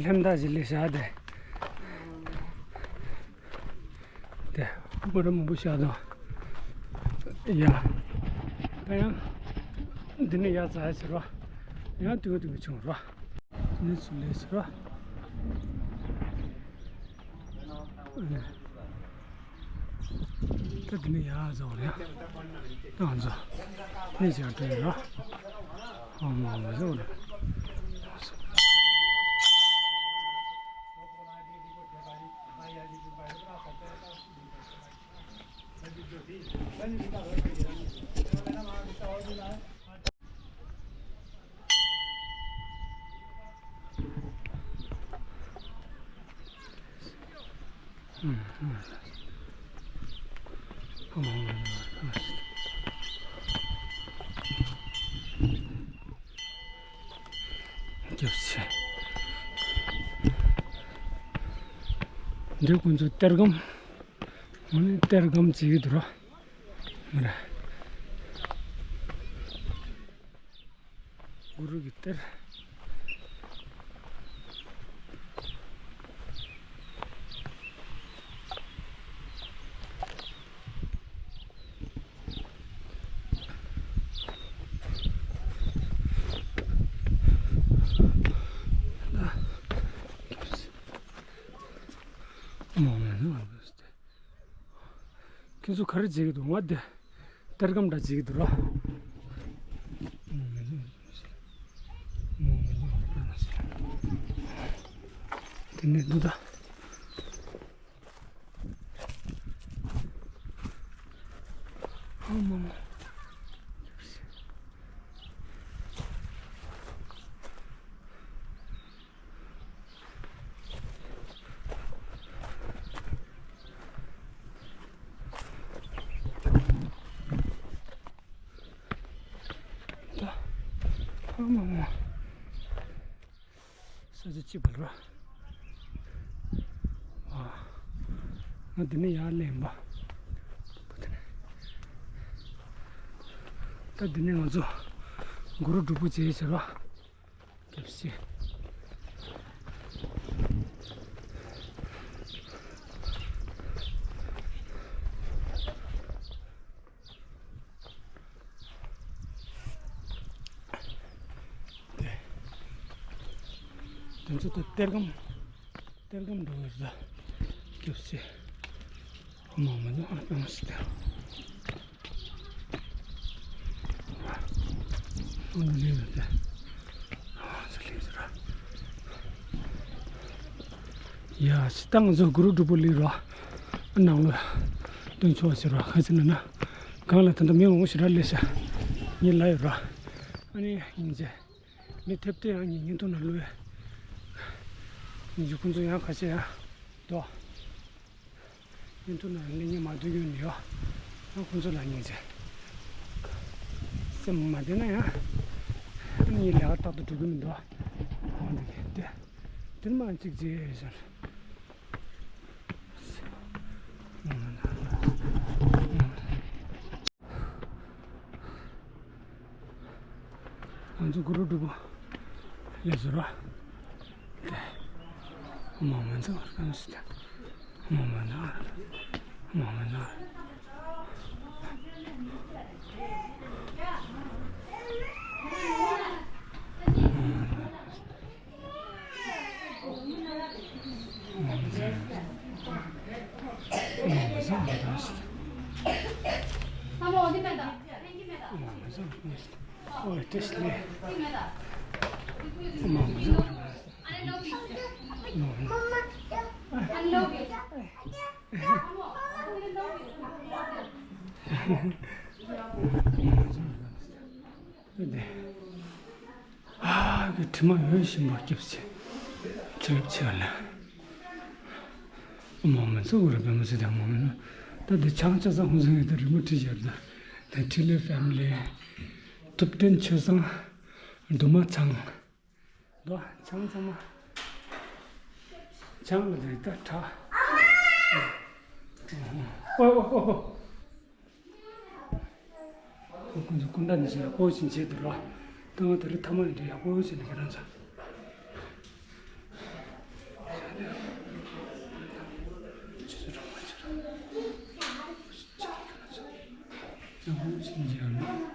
ལྷམ་དག་ཅིག་སླེབས་ཤག་དེ། དེ་མོ་ཊ་མང་པོ་ཤག་དང་། ཡ། ད་ཡང་། འདི་ནས་ཡར་འཛེག་ཡ་ཟེར་རོ། ཡང་སྟོད་སྟོད་བྱུང་རོ། ནས་སུ་ལས་སུ་ར། ད་འདི་ནས་ཡར་འཛེག་རེད། ད་འཛེག་ནས་ཅིག་སྤྲད་ར། ཨ་མ་མ་འཛེག་རེད། རྒྱབ་ཆེ། འདི་ཁོང་ཚོ་གཏེར་སྒམ། འོ་ནི་གཏེར་སྒམ་བྱེད་ཀྱི་འདུག་ར། ང་ར། གུ་རུ་གི་གཏེར། ཁྱེད་ཚོ་ག་རེ་བྱེད་ཀྱི་འདུག་ང་འདི་གཏེར་སྒམ་འདྲ་བྱེད་ཀྱི་འདུག་ར། དེ་ནས་འདུག་ད། ཨ་མ་མ། ཨ་མ་མ། ས་ཆ་གཅིག་པ་ར། ཨ། ང་འདི་ནས་ཡར་སླེབས་པ། ད་འདི་ནས་ང་ཚོ་གུ་རུ་སྒྲུབ་པོ་བྱེད་ཟེར་བ། སྐྱབས་སེ། དེ་ཚོ་ད་གཏེར་སྒམ། གཏེར་སྒམ་འགྲོ་བའི་ར། སྐྱབས་སེ། མ་མ་ནི་ཨ་ཏང་སི་ཏེ། ཨ་ནི་ལེ་ཡོད་དེ། ཨ་ཙི་ལེ་ཟེར་ར། ཡ་སི་ཏང་ཚོ་གུ་རུ་སྒྲུབ་པོ་ལེ་ར། ཨ་ནང་ལོ། སྟོན་ཆོག་ཟེར་ར་ཁ་ཚི་ན་ན། གང་ལ་ད་ལྟ་མི་འོང་ཞེ་ར་ལེ་ཤ། ཉིན་ལ་ཡོད་ར། ཨ་ནི་སྙིང་རྗེ། མི་ཐེབས་ཏེ་ཡང་ཉིན་ཉིན་ཐུང་ན་ལུས། ཉིན་གཅིག་ཁོང་ཚོ་ཡང་ཁ་ཤས་ཡང་དོ། ཉིན་ཐུང་ན་ལས་ཉིན་མ་སྡོད་རྒྱུ་ནི་ཡོད། ཡང་ཁོང་ཚོ་ལ་ཉིན་ཚེ། སེམས་མ་བདེ་ན་ཡང་། ཉིན་ལས་ཀ་རྟག་ཏུ་འགྲོ་གི་མི་འདུག་འོ་འདི་གི་དེ། དེར་མ་གཅིག་བྱས་ཟེར། ང་ཚོ་གུ་རུ་སྒྲུབ་པོ་ལས་ཟུར་བ། དེ། མ་མ་འཛིན་བར་གང་སྲིད་དེ། མ་མ་འཛིན་བར། མ་མ་འཛིན་བར། ཨ་གི་དྲི་མ་འོད་ཞིམ་པོ་སྐྱབས་ཆེ། ཆུ་ལེབ་ཆེ་བ་ལ། མ་མི་ཚོ་གུ་རུ་པདྨ་སིདྡྷི་ཧཱུྃ་མ་མི་ཚོ། ད་འདི་ཆང་ཆ་ཚང་ཧུན་སང་ཡོད་ད་རི་མོ་བྲིས་བཞག་ད། ད་འཕྲིན་ལས་ཕེ་མི་ལི། ཐུབ་བསྟན་ཆོས་བཟང་། སྒྲོལ་མ་ཚང་། ད་ཆང་ཚང་མ། ཆང་ལ་དེ་ད་གྲགས། ཨོ་ཨོ་ཨོ་ཨོ། ཁོ་ཚོ་སྐུ་འདྲ་ནི་ཞིག་ཡག་པོ་ཞིག་བྱས་འདུག་ར། ད་ང་དེ་རིང་ཐ་མག་ཡིན་དུས་ཡག་པོ་ཞིག་ནི་ཁྱེད་རང་ཚོ། ཆུ་ཚོད་གྲངས་མ་ཆེ་ར། ཡག་པོ་ཞིག་ནི་ཁྱེད་རང་ཚོ།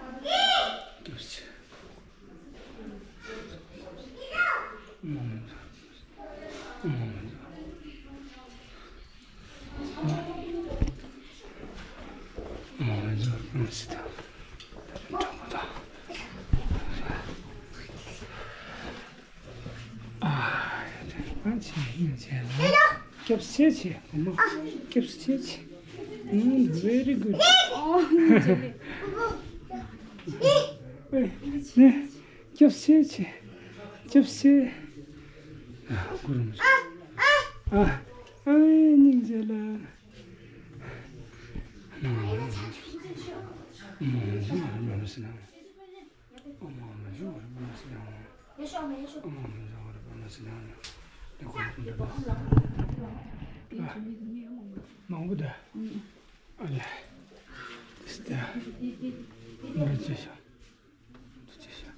སྐྱབས་ཆེ། སྐྱབས་ཆེ་ཆེ། ཨ་མ། སྐྱབས་ཆེ་ཆེ། ཨུམ། Very good. ཨོ། ནི། སྐྱབས་ཆེ་ཆེ། སྐྱབས་ཆེ། ཨ། གུ་རུ་མ་ཆོག་ཨ། ཨ། སྙིང་རྗེ་ལ། མང་པོ་འདུག་ཨ་ལས། སྟེ། འདི་ཅི་ཤག་འདི་ཅི་ཤག་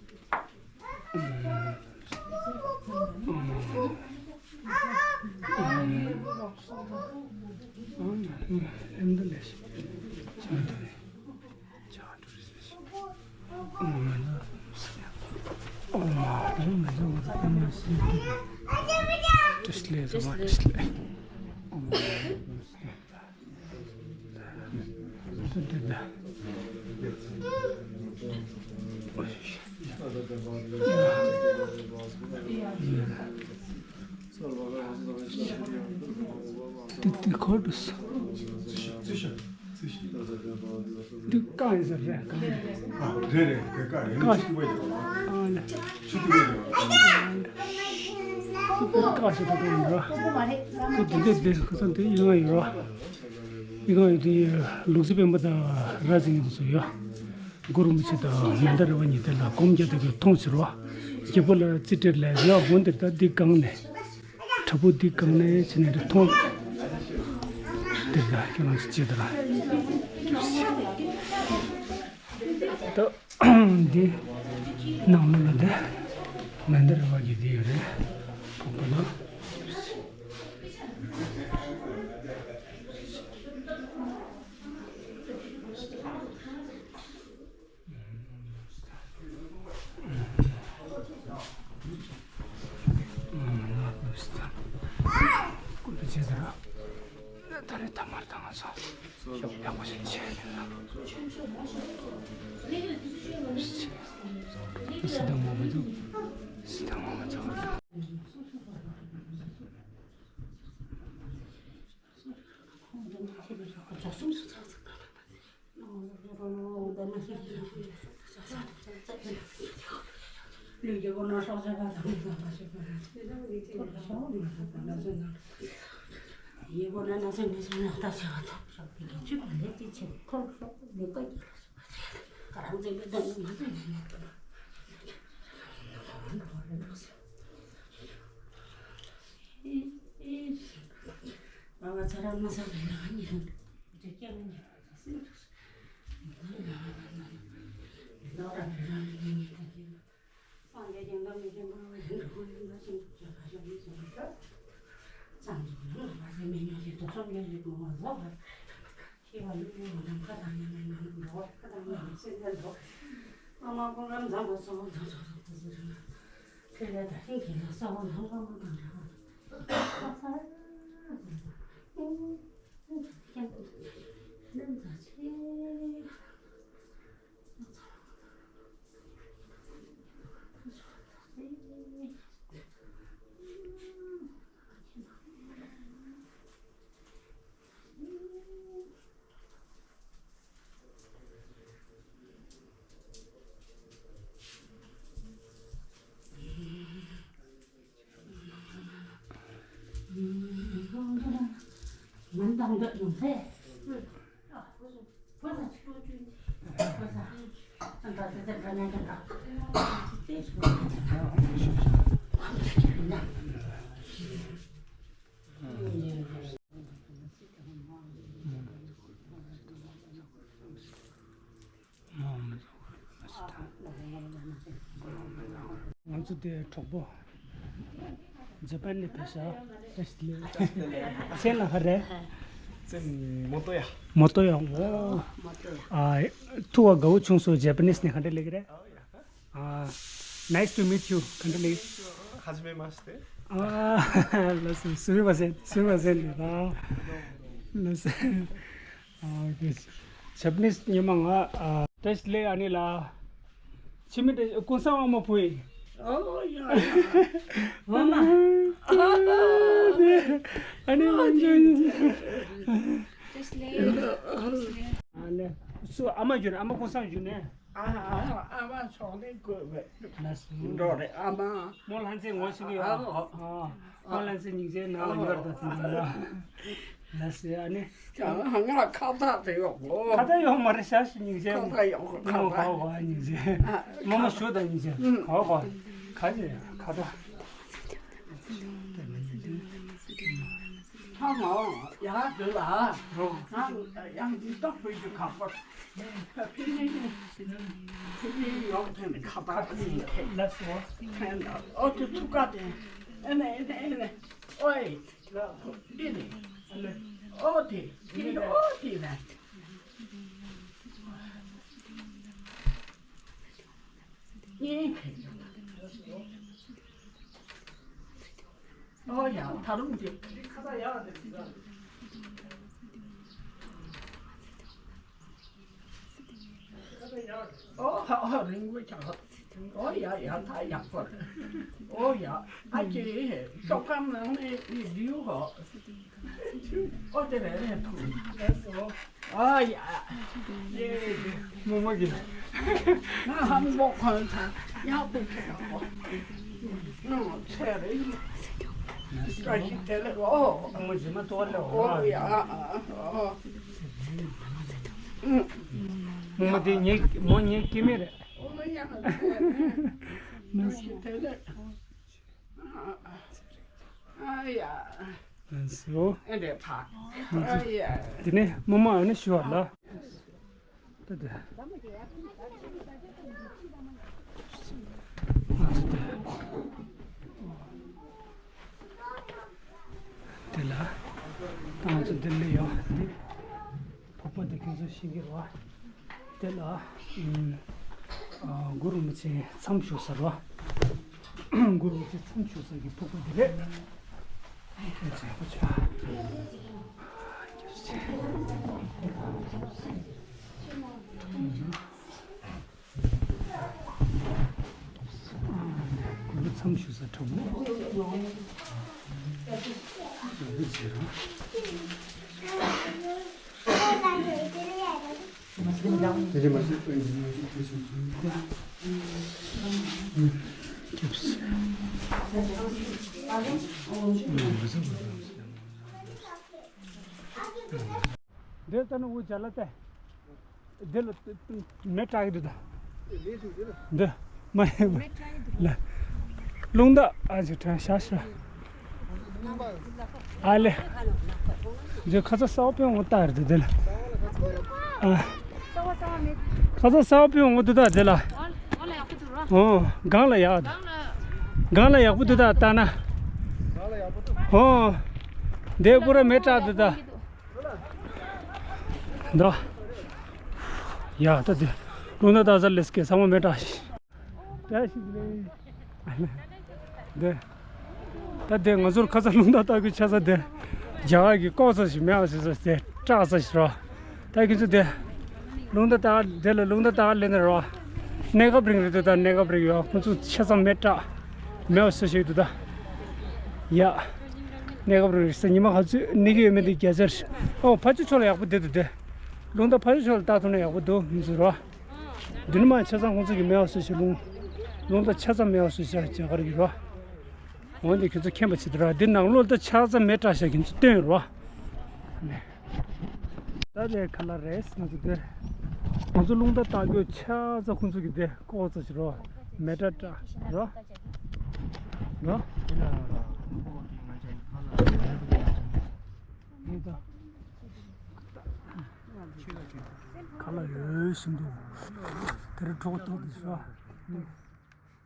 ཨེམ་ད་ལས་ཤིག་ཅང་ད་ལས། འདི་འདི་ཁོ་འདུག་འདི་བཀག་ཡིན་ཟེར་རེད། བཀག་ཡིན། ཨ་རེད་རེད། དེ་བཀག་ཡིན། བཀག་ཡིན། ཆུ་དེ་བཀག་ཡིན། ཆུ་དེ་བཀག་ཡིན། བཀག་ཞིག་ད་གཏོང་ཡིན་ར། ཁོ་འདི་འདི་འདི་ཁོ་ཚོ་འདི་ཡི་གང་ཡོད་ར། ཡི་གང་ཡོད་དེ་ལུག་རྫི་སྤེན་པ་དང་ར་རྫི་ངེད་ཚོ་ཡོད། གུ་རུ་རིན་པོ་ཆེ་དང་མན་དཱ་ར་པ་གཉིས་དེ་ལ་སྒོམ་རྒྱག་དེ་གི་མཐོང་ཕྱིར་རོ། རྒྱལ་པོ་ལ་རྩིས་སྤྲད་ལས་ཡ་འོན་དེར་ད་འདི་གང་ནས། དྲ་འབུ་འདི་གང་ནས་བྱས་ནས་འདི་མཐོང་། དེར་ད་ཁྱོད་རང་ཚོ་ཅི་དེ་ལ། ད་འདི་ནང་ལོགས་ལ་འདི་མན་དཱ་ར་པ་གི་འདི་ཡོད་རེད། ཕོག་པ་ལ། ཀུན་ཏུ་བྱས་ཟེར་ར། ད་རེས་ཐ་མར་ད་ང་ཚོ་ཡག་པོ་ཞིག་བྱས་ཡིན་ན། སི་ཐན་མོ་མི་འདུག་སི་ཐན་མོ་མི་འདུག་ང་ཚོ་དེ་གྲོགས་པོ་ཇ་པན་ནས་ཕེབས་ཤག་མཚན་ལ་ཧ་རེ། མཚན་མོ་ཏོ་ཡ། མོ་ཏོ་ཡ། ཨོ། ཨ། ཐུག་པ་དགའ་བོ་བྱུང་སོང་། ཇ་པ་ནིས་ནས་ག་འདྲ་ལབ་ཀྱི་རེད། ཨ། Nice to meet you. ག་འདྲ་ལབ་ཀྱི། ཧ་ཇི་མེ་མ་སྟེ། ཨ། ལགས་སོ།すみません。すみません。ལགས་སོ། ཨ། ཇ་པ་ནིས་ཉི་མ་ང་། ཨ། བཀྲ་ཤིས་བདེ་ལེགས་ཨ་ནེ་ལགས། འཆི་མེད་བཀྲ་ཤིས། ཀུན་བཟང་དབང་མོ་བུ་ཡིན། ཨོ་ཡ་ཡ། ཨ་མ། ཨ་ནེ་དབང་ཆེན། བཀྲ་ཤིས་བདེ་ལེགས། ཨ་ནེ། སུ་ཨ་མ་བརྒྱུད་ནས། ཨ་མ་ཀུན་བཟང་བརྒྱུད་ནས། ཨ་ཨ་མ་ཕྱོགས་ནས་བཀོད་པའི་ལགས་སོ། འགྲོ་རེད་ཨ་མ། མོ་ལྷ་མཛེས་ངོ་ཤེས་ཀྱི་ཡོད། ཨ་ཨ། ཨ་ལན་ཚེ་སྙིང་རྗེ་ནང་ལ་ཡོད་ད་དེ་འདྲ། ལགས་སེ་ཨ་ནི། ང་ཁ་བཏགས་དེ་ཡོད་གོ། ཁ་བཏགས་ཡོད་མ་རེད་ཤག་སྙིང་རྗེ། ཁ་བཏགས་ཡོད་གོ་ཁ་བཏགས། ཁ་བཏགས་ཡོད་གོ་སྙིང་རྗེ། མོ་མོ་ཞུ་ད་སྙིང་རྗེ། ཁ་བ་གོ། ཁ་རྗེ་ཁ་བཏགས། ཁ་མོ་ཡ་དེ་ལ། ང་ཡང་འདི་ལྟ་བུ་ཞིག་ཁ་པར། ཕི་ནི་ཕི་ནི་ཡོག་ཐེན་ཁ་པར་ཕི་ནི་ཁེ་ལ་སོ། ཐེན་ཨོ་ཐེ་ཐུ་ཀ་ཐེ། ཨེ་ནེ་ཨེ་ནེ་ཨེ་ནེ། ཨོའི། འདི་ནི། ཨོ་ཐེ། འདི་ནི་ཨོ་ཐེ་ན། ཨོ་ཡ། ད་རུང་འདི། ཨོ་ཧ་ཧ་རིང་པོ་ཆགས། ཨོ་ཡ་ཡ། ད་ཡག་པོ་རེད། ཨོ་ཡ། ཨ་ཅེ་ཤོག་ཁང་ནང་ནས་ནི་བིའུ་ཧོ། ཨོ་དེ་རེད་རེད། ཐུག་ཨ་ཡ། རྨོ་མོ་གིས། ང་ཧམ་པོ་ཁོང་ཚང་ཡག་པོ་ཁྱེར་ཡོང་གོ། ཨོ་ཚེ་རིང་། བཀྲ་ཤིས་བདེ་ལེགས། ཨོ། ཨ་མ་རྗེས་མ་ཏོག་ལེ། ཨོ་ཡ། ཨོ། རྨོ་མོ་དེ་ངའི་མོ་ངའི་སྐྱེ་དམན་རེད། ཨོ་ཡ། བཀྲ་ཤིས་བདེ་ལེགས། ཨ་ཡ། ཨ་ནེ་ཕ། ཨ་ཡ། དེ་ནས་རྨོ་མོ་ཨ་ནེ་ཞུ་བ་ལ། ད་དེ། དེ་ལ། ད་ང་ཚོ་འདི་ལ་ཡོད། འདི། ཕོར་པ་འདི་ཁྱེད་ཚོ་ཤེས་ཀྱི་རེད་བ། དེ་ལ། ཨ། གུ་རུ་མི་ཆེན་མཚམས་བཞུགས་ས་རེད་བ། གུ་རུ་མི་ཆེན་མཚམས་བཞུགས་ས་ཀྱི་ཕོར་པ་འདི་རེད། ཁྱེད་ཚོ་ཡག་པོ་བྱོས། གུ་རུ་མཚམས་བཞུགས་ས་དྲང་མོ། འདིར་ལྟ་ན་འུ་ཅག་ལ་ལྟ། འདི་ལ་མེ་སྲེག་གི་འདུག་ད། འདི་མ་ཡིན་པ་ལ། རླུང་རྟ་ཨ་ཅེ་དྲན་ཤག་ཤག་ཨ་ལེ། འདི་ཁ་ཚ་གསར་པ་ཕེབས་འོང་ད་རེད་འདི་ལ། ཨ། ཁ་ཚ་གསར་པ་ཕེབས་འོང་འདུག་ད་འདི་ལ། ཨོ། སྒང་ལ་ཡག་འདུག་སྒང་ལ་ཡག་པོ་འདུག་ད་ལྟ་ན། ཨོ། འདི་པུ་ར་མེ་སྲེག་འདུག་ད། འདི། ཡ་ད་དེ། རླུང་རྟ་ལྟ་ས་ལས་ཀྱི་ཚང་མ་མེ་སྲེག་ཤི། བཀྲ་ཤིས་བདེ་ལེགས། འདི། ད་དེ་ང་ཚོར་ཁ་ཚ་རླུང་རྟ་ལྟ་གི་ཆ་ས་དེ། རྒྱ་གར་གྱི་ལྐོག་ཟ་ཞིག་མེད་པ་ཟེར་ས་དེ་སྲེག་ས་ཞིག་རེད། ད་ཁྱེད་ཚོ་དེ། རླུང་རྟ་ལྟ་དེ་ལ་རླུང་རྟ་ལྟ་ལེན་ནི་རེད་བ། གནས་སྐབས་རིང་རེད་འདུག་ད་གནས་སྐབས་རིང་ཡོད་ཁོང་ཚོ་ཆ་ཚང་མེ་སྲེག་མེད་པ་ཟེར་ཞིག་འདུག་ད། ཡ། གནས་སྐབས་རིང་རེད་ཟེར་ཉི་མ་ག་ཚོད་གནས་ཀྱི་ཡོད་མེད་དེ་རྒྱ་ཆེར། ཨོ་ཕ་ཆུ་ཕྱོགས་ལ་ཡག་པོ་བསྡད་འདུག་དེ། རླུང་རྟ་ཕ་ཆུ་ཕྱོགས་ལ་ལྟ་ཐུབ་ན་ཡག་པོ་འདུག་ང་ཚོ་རོ། འདི་ནི་མ་ཆ་ཚང་ཁོང་ཚོ་གི་མེ་བ་སོ་ཞིག་རླུང་། རླུང་རྟ་ཆ་ཚང་མེ་བ་སོ་ཞིག་རྒྱ་གར་གྱི་རོ། འོན་ཏེ་ཁྱོད་ཚོ་མཁྱེན་པ་བྱེད་དུ་ར་འདི་ནང་ལོགས་ད་ཆ་ཚང་མེ་སྲེག་ཤག་ཁྱོད་ཚོ་སྟོན་རོ། ད་དེ་ཁ་ལག་རེད་ང་ཚོ་དེ། ང་ཚོ་རླུང་རྟ་བཏགས་རྒྱུ་ཆ་ཚང་ཁོང་ཚོ་གི་དེ་ཀོ་ཙ་ཞིག་རོ། མེ་ཏྲ་ཏྲ་རོ། རོ། ཁ་ལག་ཡོད་བཞིན་འདུག་དེར་གྲོགས་ཐོག་དེ་ཞོ།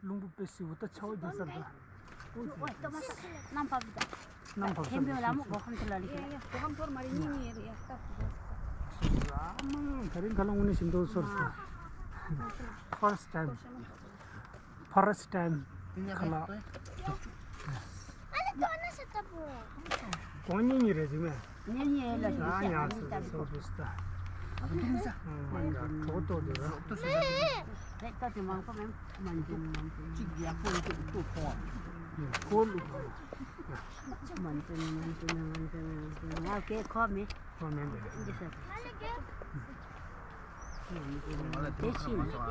རླུང་བུ་དཔེ་སྲིད་འོ་ད་ཆ་བོ་རྒྱག་ས་རེད་ད། ཨོ་ཙི། ནམ་བབ་ད། ནམ་བབ་ས་ཐེམ་བེ་ལ་མོ་གོ་ཧམ་ཐུ་ལ་ལི་ཀེ། གོ་ཧམ་ཐོར་མ་རེད་ཉིན་ཉིན་རེད་ཡ་སྟབས་ཀྱི་གོ་ས། ཨ་མ་ད་རིང་ཁ་ལ་དངོས་གནས་ཞིམ་འདུག་སོར་སོར། First time. First time. ཁ་ལག་གོང་ཉིན་ཉིན་རེད་ཟིན་མེད། ཉིན་ཉིན་ལ་ཞིག་ཨ་ཉག་སོ་སོ་སོ་སོ། ཨ་ཏུང་ས། ཨ་ཡ་གྲོགས་ཏོ་དེ་ར། རེད་ད་དེ་མང་པོ་མེད། མང་པོ་མང་པོ་གཅིག་ཡག་པོ་ཡོད་ཏུ་ཏུ་ཕོ་བ། ཁོ་ལུག་མང་པོ་མང་པོ་མང་པོ་མང་པོ་ང་གེ་ཁོ་མེད། ཁོ་མེད་འདི་ས། དེ་ཕྱིན། དེ་ཕྱིན། ང་ལ་དགོངས་ཀྱི་དགོངས།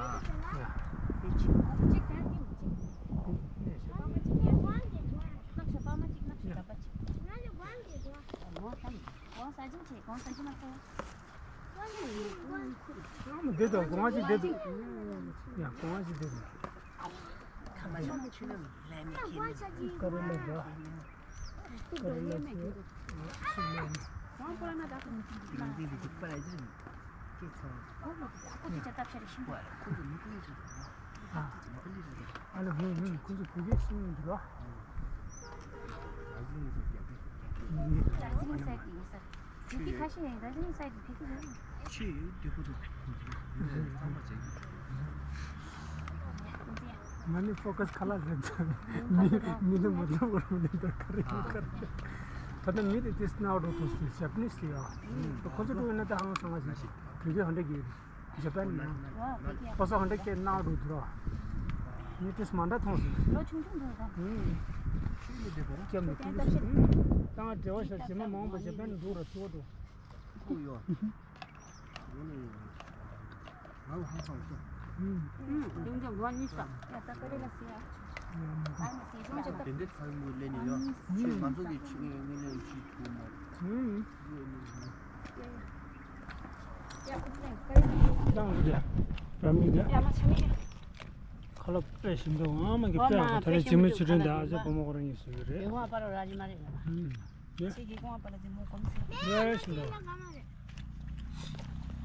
ང་ལ་དགོངས་ཀྱི་དགོངས། ཨ་མ་བསྡད་འདུག་གོང་ཞིག་བསྡད་འདུག་ཡ་གོང་ཞིག་བསྡད་འདུག་ཁ་མ་ཤོང་ཆུ་ནང་ལས་མི་ཁྱེར་ནས། ཀ་རེ་ལ་འདྲ། ཀ་རེ་ལ་ཆུ། ཆུ་ལ། ནང་དེ་ལ་འཇུག་པ་ལ་ཡིན། ཅེས་ཚོ། ཁོ་ཚོ་ཅ་ལྟ་ཕྱིར་ཤིང་པོ་ལ། ཁོ་ཚོ་མི་ཀུན་ཞིག་རེད། ཨ། ཁོ་ཚོ་མི་ཀུན་ཞིག་རེད། ཨ་ལ་ཧུན་ཧུན་ཁོ་ཚོ་བོད་སྐད་ཤེས་ཡོན་འདུག་ལ། ཨ་ཟིན་ཚོ་རྒྱ་སྐད་རྒྱ་སྐད། ཨ་ཟིན་ས་དེ་ཡིན་ས། དེ་གི་ཁ་ཤས་ཡིན་ད་ཟིན་ས་དེ་དེ་གི་རེད། ཆེས་ཡོད་དེ་ཁོ་ཚོ་ཚང་མ་བྱེད་ཀྱི། ང་ནི་ཕོ་ཀ་སི་ཁ་ལག་རེད། མི་མི་ལ་མ་ལབ་བར་མི་ལ་ད་ག་རེ་ཡོད་ག་རེ། ད་ནི་མི་དེ་དེ་སྣང་རོ་ཐོག་སི་ཇ་པ་ནི་སི་ཡ། ཁོ་ཚོ་ཀྲུང་ཡོད་ན་ད་ཧང་སང་ང་ཞིག་བོད་སྐད་ཧོན་འདྲ་གི་ཇ་པན་ན། ཁོ་ཚོ་ཧོན་འདྲ་སྐད་སྣང་རོ་དུ་རོ། མི་དེ་མ་འདྲ་མཐོང་སི། ལོ་ཆུང་ཆུང་འདུག་ད། སྐྱབས་ནི་ཁོ་ཚོ་ད་ང་འབྲེལ་བ་ཤ་ཇི་མ་མང་བ་ཇ་པན་འདུག་ར་ཐུག་འདུག་ཁུ་ཡོ། ང་ལ་ཧང་སང་ཤོག་ཨུམ། ཨུམ། ལུང་ཅང་གོ་གཉིས་ཤོག་ཡ་ད་ཀ་རེ་ལ་སི་ཡ། ཨུམ། དེ་འདྲའི་ཚ་མོ་ལེན་ནས་ཡོད། ཁྱོད་ང་ཚོ་གི་ཆེད་ངན་ངན་ལེན་བྱེད་ཐུབ་མ་རེད། ཨུམ། ཡ་ཡ། ཡ་མ་ཆ་མི་ཡ། ཁ་ལག་དཔེ་ཞིམ་འདུག་ཨ་མ་གི་དཔེ་ཨ་མ་ད་རེས་འཇིགས་མེད་ཆོས་སྒྲོན་དང་ཨ་ཅག་བུ་མོ་ཁོ་རང་གཉིས་བཟོས་ཡོད་རེད། ཡེ་ཧོ་ཨ་པ་རོ་ར་ཇི་མ་རེད་ལ། ཨུམ། ཡ། ཁྱེད་ཀྱི་ཀོང་ཨ་པ་ལ་ཇི་མོ་གོམས་སེ། ཡ་ཞིམ་འདུག་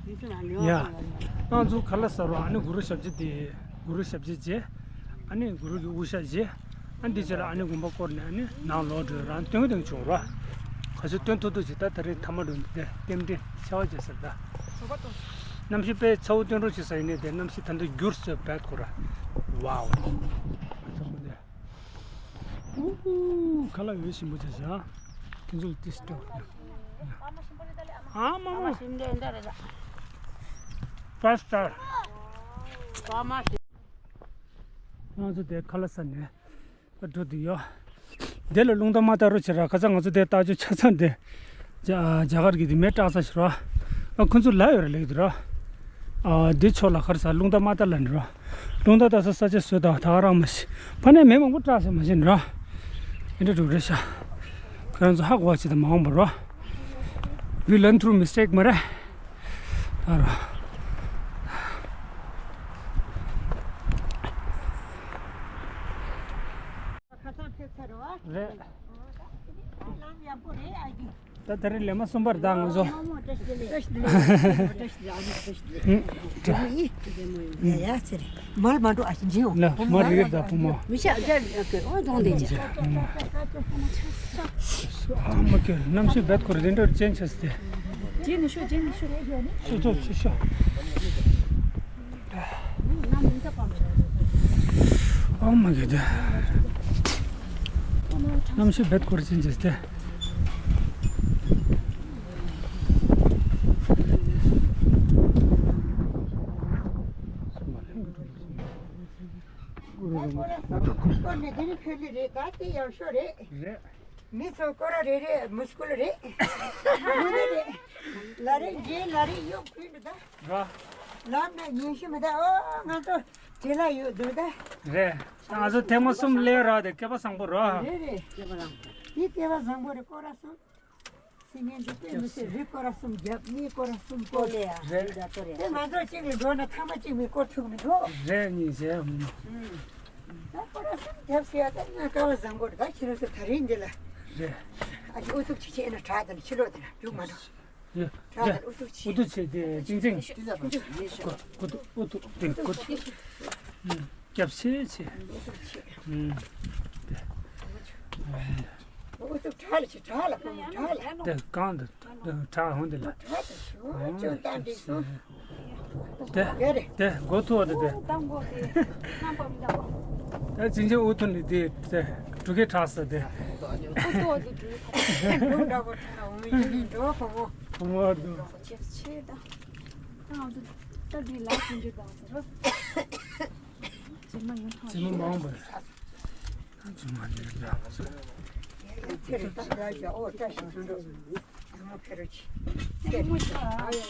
ཡ། ང་ཚོ་ཁ་ལག་ཟ་རོགས་ཨ་ནི་གུ་རུ་ཞབས་རྗེས་དེ། གུ་རུ་ཞབས་རྗེས་རྗེས། ཨ་ནི་གུ་རུ་གི་དབུ་ཞྭ་རྗེས། ཨ་འདི་རྗེས་ལ་ཨ་ནི་དགོན་པ་བསྐོར་ནས་ཨ་ནི་ནང་ལོག་འགྲོ་རང་སྟོན་གི་དང་བྱུང་རོགས། ག་ཚོད་སྟོན་ཐུབ་ཐུབ་ཅིག་ད་ད་རེས་ཐ་མ་འགྲོ་འདི་རྟེན་འབྲེལ་ཆེ་བ་བྱེད་ཟེར་ད། གནམ་གཤིས་དཔེ་ཚ་བོ་སྟོན་རོགས་བྱེད་ས་ཡིན་ནས་དེ་གནམ་གཤིས་ད་འདི་འགྱུར་སོས་བད་ཁོ་ར། ཝའོ། ཨུ་ཧུ། ཁ་ལག་ཡོད་ཞིམ་པོ་བྱས་ཤག་ཁྱེད་ཚོ་ལ་ཏིས་ཏོག་ཨ་མ་མ། ཕ་སི་ཊར། ང་ཚོ་དེ་ཁ་ལག་ཟ་ནས་འགྲོ་འདུག་ཡོད། དེ་ལ་རླུང་རྟ་མ་བཏགས་རོགས་བྱེད་ར། ཁ་སང་ང་ཚོ་དེ་བཏགས་རྒྱུ་ཆ་ཚང་དེ། རྒྱ་རྒྱ་གར་གྱི་དེ་མེ་སྲེག་ས་ཞིག་ར། ཨ་ཁོ་ཚོ་ལ་ཡོད་རེད་ལེགས་འདུག་ར། ཨ་འདི་ཕྱོགས་ལ་ཁར་ས་རླུང་རྟ་མ་བཏགས་ལ་འདྲ། རླུང་རྟ་བཏགས་ས་ས་ཆ་བཟོས་དང་ད་ག་རང་མ་ཤི། ཕ་ནས་མེ་མང་པོ་སྲེག་ས་མ་ཤི་འདྲ། ཨེ་འདྲ་འགྲོ་རེད་ཤག་ཁོ་རང་ཚོ་ཧ་གོ་བ་ཅི་དང་མ་འོངས་པ་རོ། We learn through mistake མ་རེད། ཨ་རོ། ཁ་སང་ཕེབས་ཚར་བ། རེད། ལམ་ཡག་པོ་རེད་ཨ་ཅེ། ད་ད་རེས་ལས་མ་གསུམ་པར་ད་ང་ཚོ། ཡ་ཡ་ཚེ་རེད། མར་མ་འགྲོ་ཨ་ཅེ་འཇིན་འོ། ལ་མར་རེད་ད་བུ་མོ། མི་ཤ་རྒྱ་ཨོ་གདོང་ལྡན་ཅེ། ཨ་མ་ཀྱེ་གནམ་གཤིས་བད་ཁོ་རེ་འདྲ་ཅན་ཆེ་སྟེ། ཇེ་ནི་ཤོ་ཇེ་ནི་ཤོ། ཤོ་ཤོ་ཤོ་ཤོ། ཨོ་མ་གི་དེ། གནམ་གཤིས་བད་ཁོ་རེ་ཅན་ཆེ་སྟེ། ཁོ་ནི་དེ་ནི་ཕེ་ལི་རེད་ད་དེ་ཡང་ཤོ་རེད། རེད། མི་ཚོ་སྐོར་ར་རེ་རེ་མུ་སྐུལ་རེ། མུ་ནི་རེ། ལ་རེ་རྗེས་ལ་རེ་གཡོག་ཕུལ་འདུག་ད། ར། ལམ་ནས་ཉིན་ཤི་མི་ད་ཨོ་ང་ཚོ་དེ་ལ་ཡོད་འདུག་ད། རེད། ང་ཚོ་ཐེངས་མ་གསུམ་སླེབས་ར་དེ་སྐལ་པ་བཟང་པོ་ར། རེད་རེད། སྐལ་པ་བཟང་པོ། འདི་སྐལ་པ་བཟང་པོ་རེད་སྐོར་ར་གསུམ། སེམས་ངན་འདི་དཔེ་མི་སྲིད། རི་སྐོར་ར་གསུམ་རྒྱབ། གཉིས་སྐོར་ར་གསུམ་སྐོར། ལེ་ཡ། རེད། རི་ད་ལྟོ་རེད། དེ་ང་ཚོ་གཅིག་ལ་འགྲོ་ན་ཐེངས་མ་གཅིག་མིན་སྐོར་ཐུབ་མི་འདུག་རེད། གཉིས་བྱས། ད་སྐོར་ར་གསུམ་རྒྱབ་ཤེས་ཡ། ད་ང་སྐལ་བ་བཟང་པོ་རེད། ད་ཁྱེད་རང་ཚོ་ད་རིང་འདི་ལ། རེད། ཨ་ཅེ་ཨུ་ཐུག་ཆེ་ཆེ་ཨེ་ན་དྲག་དེ་ལ་ཕྱི་ལོགས་དེ་ལ་རྒྱུག་མ་འགྲོ། ཡ། ཡ། ཨུ་ཐུག་ཆེ། ཨུ་ཐུག་ཆེ་དེ་ཅིང་ཅིང་། ཨུ་ཐུག་ཨུ་ཐུག་དེ་ཨུ་ཐུག་ཨུ་ཐུག་ཆེ། ཨུ་ཐུག་ཆེ། ཨུ་ཐུག་དྲག་ལ་ཆེ། དྲག་ལ་བུ་མོ་དྲག་ལ། དེ་གང་དུ་དྲག་འོང་དེ་ལ། དྲག་ཏུ་ཞུ། ཅུང་ཏང་ཏིག་སོང་། དེ་དེ་མགོ་ཐུག་དེ་དེ། ད་ཅིང་ཅིང་ཨུ་ཐུག་ནི་དེ་དེ་འབྲུག་སྐད་དྲག་ས་དེ། ཨུ་ཐུག་དེ་འབྲུག་འབྲུག་འདྲ་པོ་དྲག་འོང་ཡིན་འགྲོ་བུ་མོ། བུ་མོ་འདུག་ཅེས་ཆེ་ད། ང་ཚོ་ད་དེ་ལ་ཅིང་ཅིང་དང་ཟེར་རོ། ཅིང་མ་ཡོང་ཐང་། ཅིང་མ་མང་པ། ཅིང་མ་ལས་ལ། ཚེ་རིང་ད་ཡ་ཡ་ཨོ་བཀྲ་ཤིས་ཐོན་འགྲོ། ཡ་མོ་ཕེ་རོ་ཆི། ཚེ་རིང་ཨ་ཡ་ཡ།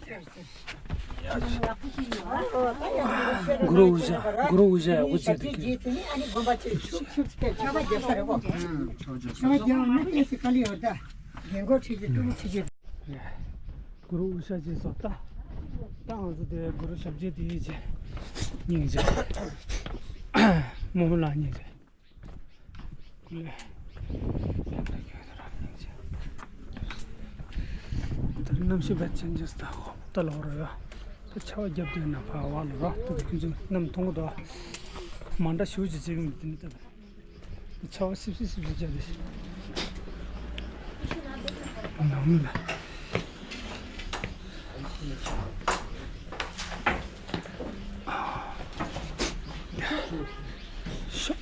ཚེ་རིང་ཚེ་རིང་། གུ་རུ་འུ་ཞ་གུ་རུ་འུ་ཞ་ཡ་གུ་ཚེ་རིང་གི། ཨ་ནི་དགོན་པ་ཚེ་ཤུག་ཤུག་ཚེ་ཆོ་ག་རྒྱབ་ས་རེད་གོ། ཆོ་ག་རྒྱབ་ན་ཏོག་ཙམ་དཀའ་ལས་ཡོད་ད། རྒན་གོག་ཁྲིད་ཀྱི་ཀྲུང་ཁྲིད་ཀྱི། གུ་རུ་འུ་ཞ་ཅེས་སོགས་ད། ད་ང་ཚོ་དེ་གུ་རུ་ཞབས་རྗེས་དེ་ཡིན་ཅེ། སྙིང་རྗེ། རྨོ་མོ་ལགས་སྙིང་རྗེ། ཀུ་ལེ། ད་གནམ་གཤིས་བེད་ཅན་ཅེས་ད་ཧོབ་ད་ལོག་རོ་ཡ། ད་ཆར་པ་བརྒྱབ་དུས་ན་ཕ་བ་ལོ་ར་ད་ཁྱོད་ཚོ་གནམ་མཐོང་གི་འདུག་མ་འདྲ་ཞུ་ཅི་བྱེད་གི་མི་དེ་ནི་ད། ཆར་པ་སིབ་སིབ་སིབ་སིབ་བརྒྱབ་སྟེ། ནང་མི་ལ། ཤོག་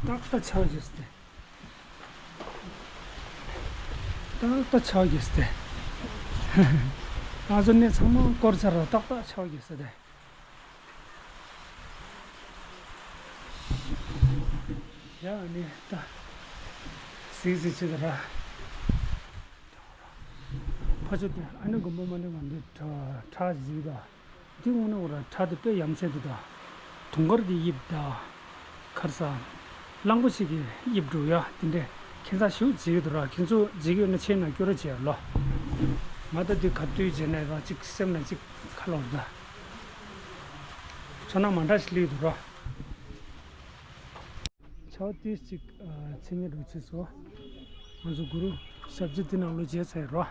ཏག་ཏག་ཆར་པ་བརྒྱབ་སྟེ། ཏག་ཏག་ཆར་པ་བརྒྱབ་སྟེ། ང་ཚོ་གནས་ཚང་མ་བསྐོར་ཚར་རོ། ཏག་ཏག་ཆར་པ་བརྒྱབ་སྟེ། ཡ་ནི་ད། གཟིགས་གཟིགས་བྱེད་ད་ར། ཕ་ཆོས་དེ་ཨ་ནི་དགོན་པ་མ་ནི་ང་འདི་ཁྲ་ཁྲ་གཟིགས་ད། འདི་དངོས་གནས་འོ་ར་ཁྲ་དེ་དཔེ་ཡ་མཚན་དུ་ད། དུང་དཀར་གྱི་དབྱིབས་ད། ཁར་ས། གླང་པོ་ཆེ་གི་དབྱིབས་འདྲ་ཡ་དེ་འདྲས་ཁྱེད་ཚ་ཞུ་གཟིགས་དུ་ར། ཁྱེད་ཚོ་གཟིགས་ཡོད་ན་ཆེ་ན་སྐྱོ་ར་བྱེད་ལོ། ང་ད་འདི་ག་དུས་བྱས་ན་ར་གཅིག་སེམས་ན་གཅིག་ཁ་ལོ་ད། ཚོར་སྣང་མ་འདྲ་ཞིག་སླེབས་འདུག་ར། ཆར་པ་ཏོག་ཙམ་ཚད་མེད་རུ་ཆེ་སོང་། ང་ཚོ་གུ་རུ་ཞབས་རྗེས་འདི་ནང་ལོགས་མཇལ་ཚར་རོ།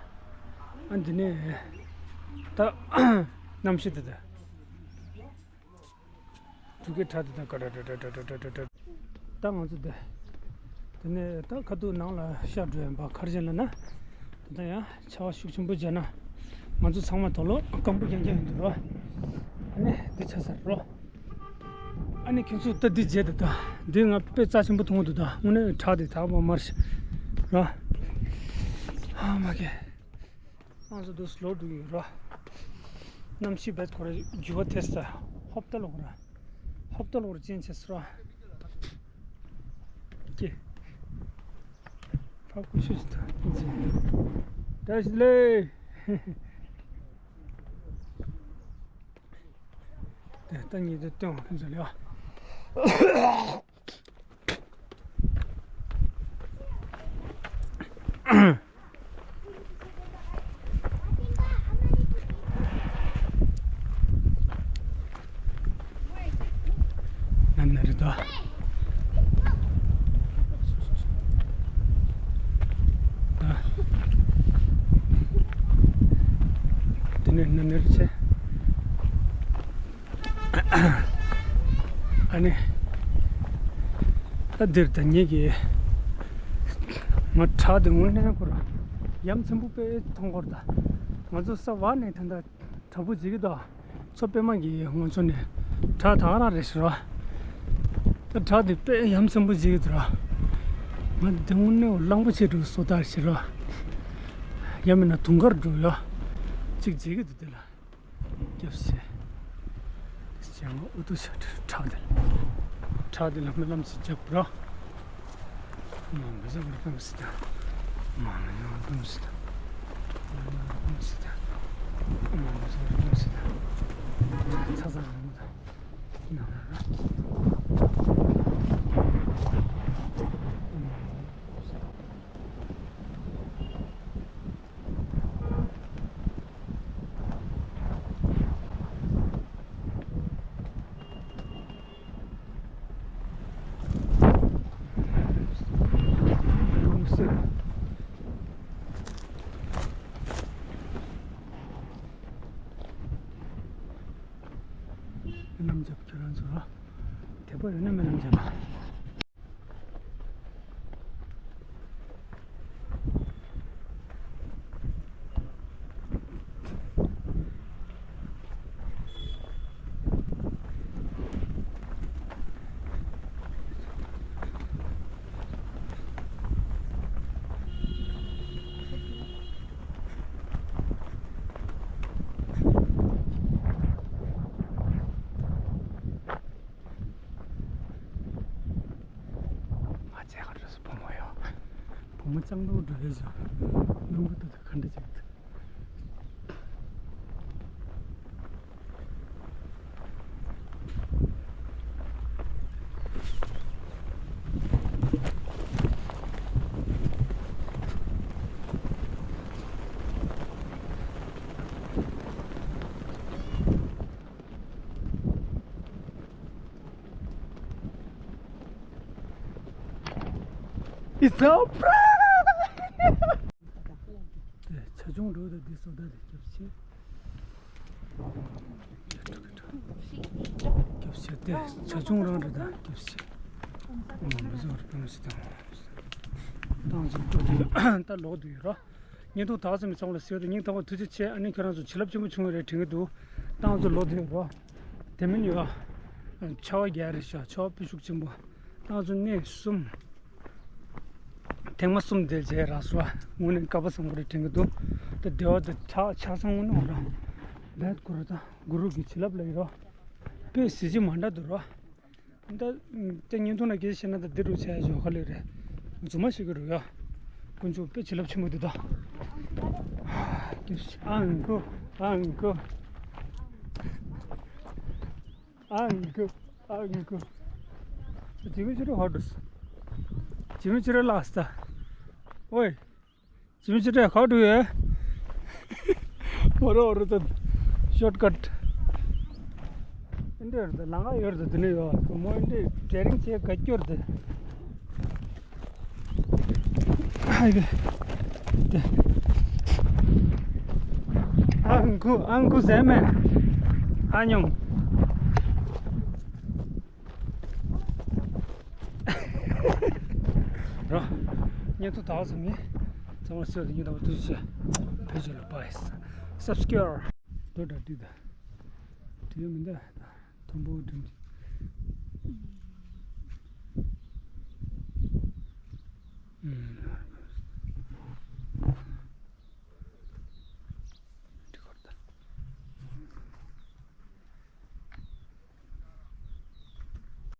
ཨ་འདི་ནས་ད་གནམ་གཤིས་འདི་ད། འབྲུག་སྐད་གྲགས་འདི་ད་ཀ་ཏྲ་ཏྲ་ཏྲ། ད་ང་ཚོ་འདི། དེ་ནས་ད་ཁ་ཐུག་ནང་ལ་ཤར་འགྲོ་ཡིན་པ། ག་རེ་བྱས་ན་ན། ད་ཡང་ཆར་པ་ཤུགས་ཆེན་པོ་བརྒྱབ་ན། ང་ཚོ་ཚང་མ་དོ་ལོ་སྐམ་པོ་རྐྱང་རྐྱང་ཡིན་འདུག་རོ། ཨ་ནི་འདི་ཆ་ཚར་རོ། ཨ་ནི་ཁྱོད་ཚོ་ལྟ་འདི་བྱས་འདུག་ད། འདི་ང་དཔེ་རྩ་ཆེན་པོ་མཐོང་གི་འདུག་ད། དངོས་གནས་བྲག་འདི་དག་པ་མར་ཤི་རོ། ཨ་མ་ཀེ། ང་ཚོ་འདུག་ལོག་འགྲོ་གི་ཡོད་རོ། གནམ་གཤིས་བེད་ཁོ་ར་འགྱུར་བ་ཐེབས་ས། ཧོབ་ཏ་ལོག་ར། ཧོབ་ཏ་ལོག་ར་ཅན་ཆེ་སོ་ར། ཀེ། ཕ་ཀུ་ཤུ་ཤི་ཐ་ཅི། བཀྲ་ཤིས་བདེ་ལེགས། ད་ལྟ་ཉིད་དུ་སྟོན་བ་ཕུན་ཚོགས་ལེགས། ན་ན་རི་དོ། ཨ། དེ་ནས་ན་ན་རི་ཆེ། ཨ་ནི། འདིར་ད་ངེད་ཀྱི་ང་བྲག་དེ་དངོས་གནས་ཁོ་ར་ཡ་མཚན་པོ་དཔེ་མཐོང་གི་རེད། ད་ང་ཚོ་ས་བ་ནས་ད་ལྟ་བྲག་ཕུག་མཇལ་གྱི་འདུག་མཚོ་པད་མ་གི་ངོས་ཕྱོགས་ནས་བྲག་ད་ག་རང་རེད་ཟེར་རོ། ད་བྲག་དེ་དཔེ་ཡ་མཚན་པོ་མཇལ་གྱི་འདུག་ར། ང་དེ་དངོས་གནས་གླང་པོ་ཆེ་འདྲ་བོ་བཟོ་ལྟ་ཟེར་རོ། ཡང་མིན་ན་དུང་དཀར་འདྲ་བོ་ཡ་གཅིག་མཇལ་གྱི་འདུག་དེ་ལ། སྐྱབས་སེ། ཅང་ཨུ་ཏུ་ཤ་ཁྲག་དེ། ཁྲག་དེ་ལ་སྨོན་ལམ་ཅིག་རྒྱབ་རོགས། མ་མི་བཟང་བར་སྤེམ་སི་ད། མ་མི་བཟང་བར་སྤེམ་སི་ད། མ་མི་བཟང་བར་སྤེམ་སི་ད། མ་མི་བཟང་བར་སྤེམ་སི་ད། ཚ་ཚ་རང་མོ་ད། ན་ར་ར། རྣམ་རྒྱབ་ཁྱེད་རང་ཚོ་དད་པ་ཡོད་ན་སྨོན་ལམ་རྒྱབ་པ། ང་བྱས་ག་འགྲོ་སོང་བུ་མོ་ཡོ། བུ་མོ་ལྕང་ཏོག་འགྲོ་ཡོད་ཟེར། རླུང་བུ་ཏོག་ཏོ་ག་འདྲ་བྱེད་ཀྱི་འདུག It's a prank! དེ་ཆ་ཆུང་འགྲོ་དང་འདི་སོ་ད་དེ་སྐྱབས་ཆེ། སྐྱབས་ཆེ་དེ་ཆ་ཆུང་རང་རེད་ད་སྐྱབས་ཆེ། ཨོ་མི་བཟོ་བར་སྤེལ་མ་སི་ཏང་། ཏང་ཙུ་འགྲོ་དེ་ད་ལོག་དུ་ཡོད་རོ། བརྙན་ཐུང་དག་ཙམ་མི་ཚང་ལ་ཟེར་དུས་སྙིང་ཐག་པ་ཐུགས་རྗེ་ཆེ། ཨ་ནི་ཁྱོད་རང་ཚོ་བྱིན་རླབས་ཆེན་པོ་བྱུང་བ་རེད་དྲན་གྱི་འདུག་ཏང་ཙུ་ལོག་དུ་ཡོད་རོ། དེ་མིན་ཡོད། ཆར་པ་རྒྱག་རེད་ཤག་ཆར་པ་སྤོས་ཤུགས་ཆེན་པོ། ཏང་ཙུ་གནས་གསུམ། ཐེངས་མ་གསུམ་དེ་བྱས་རག་སོ། དངོས་གནས་སྐལ་པ་བཟང་པོ་རེད་དྲན་གྱི་འདུག་ད་སྡེ་བ་དེ་ཆགས་ཆགས་སང་དངོས་གནས་འོ་ར། ལས་ཀུ་རུ་དང་གུ་རུ་གི་བྱིན་རླབས་ལ་ཡིན་རོ། དཔེ་གཟི་བརྗིད་མ་འདྲ་འདུག་རོ། ད་དེ་བརྙན་ཐུང་ལ་སྐད་ཆ་བཤད་ན་ད་འདི་རུ་བྱས་ཞོག་ཁ་ལེ་རེད། རྫུན་མ་བཤད་ཀྱི་རུ་ཡ། དཀོན་མཆོག་དཔེ་བྱིན་རླབས་ཆེན་པོ་འདུག་ད། ཨང་ཀུ། ཨང་ཀུ། ཨང་ཀུ། ཨང་ཀུ། ཇི་མི་ཅི་རུ་ཧོ་ཌུ་སི། ཇི་མི་ཅི་རུ་ལ་སི་ད། ཨོའི། ཇི་མི་ཅི་རུ་ཧོ་ཌུ་ཡེ། ཨོ་རོ་ཨོ་རོ་ད། ཤོར་ཀཊ། ཨིན་དྲ་ཡོད་རེད་ད་ལམ་ཁ་ཡོད་རེད་ད་དེ་ནས་ཡོད་མོ་ཨིན་དྲ་ཌེ་རིང་བྱས་ག་སྐྱོར་ད། ཨང་ཀུ་ཨང་ཀུ་ཟེར་མེད། ཨ་ཉོམ། རོ། བརྙན་ཐུང་དག་ཙམ་ཡིན། ཚང་མ་གསོལ་དུ་ཉིན་དང་པོ་ཐུགས་རྗེ་ཆེ། བོད་ཆེ་ལ་བྷའི། སབ་སི་ཀྲའིབ། དོ་འདྲ་བྲིས་ད། བྲིས་མི་འདུག་དང་པོ་འགྲིམ།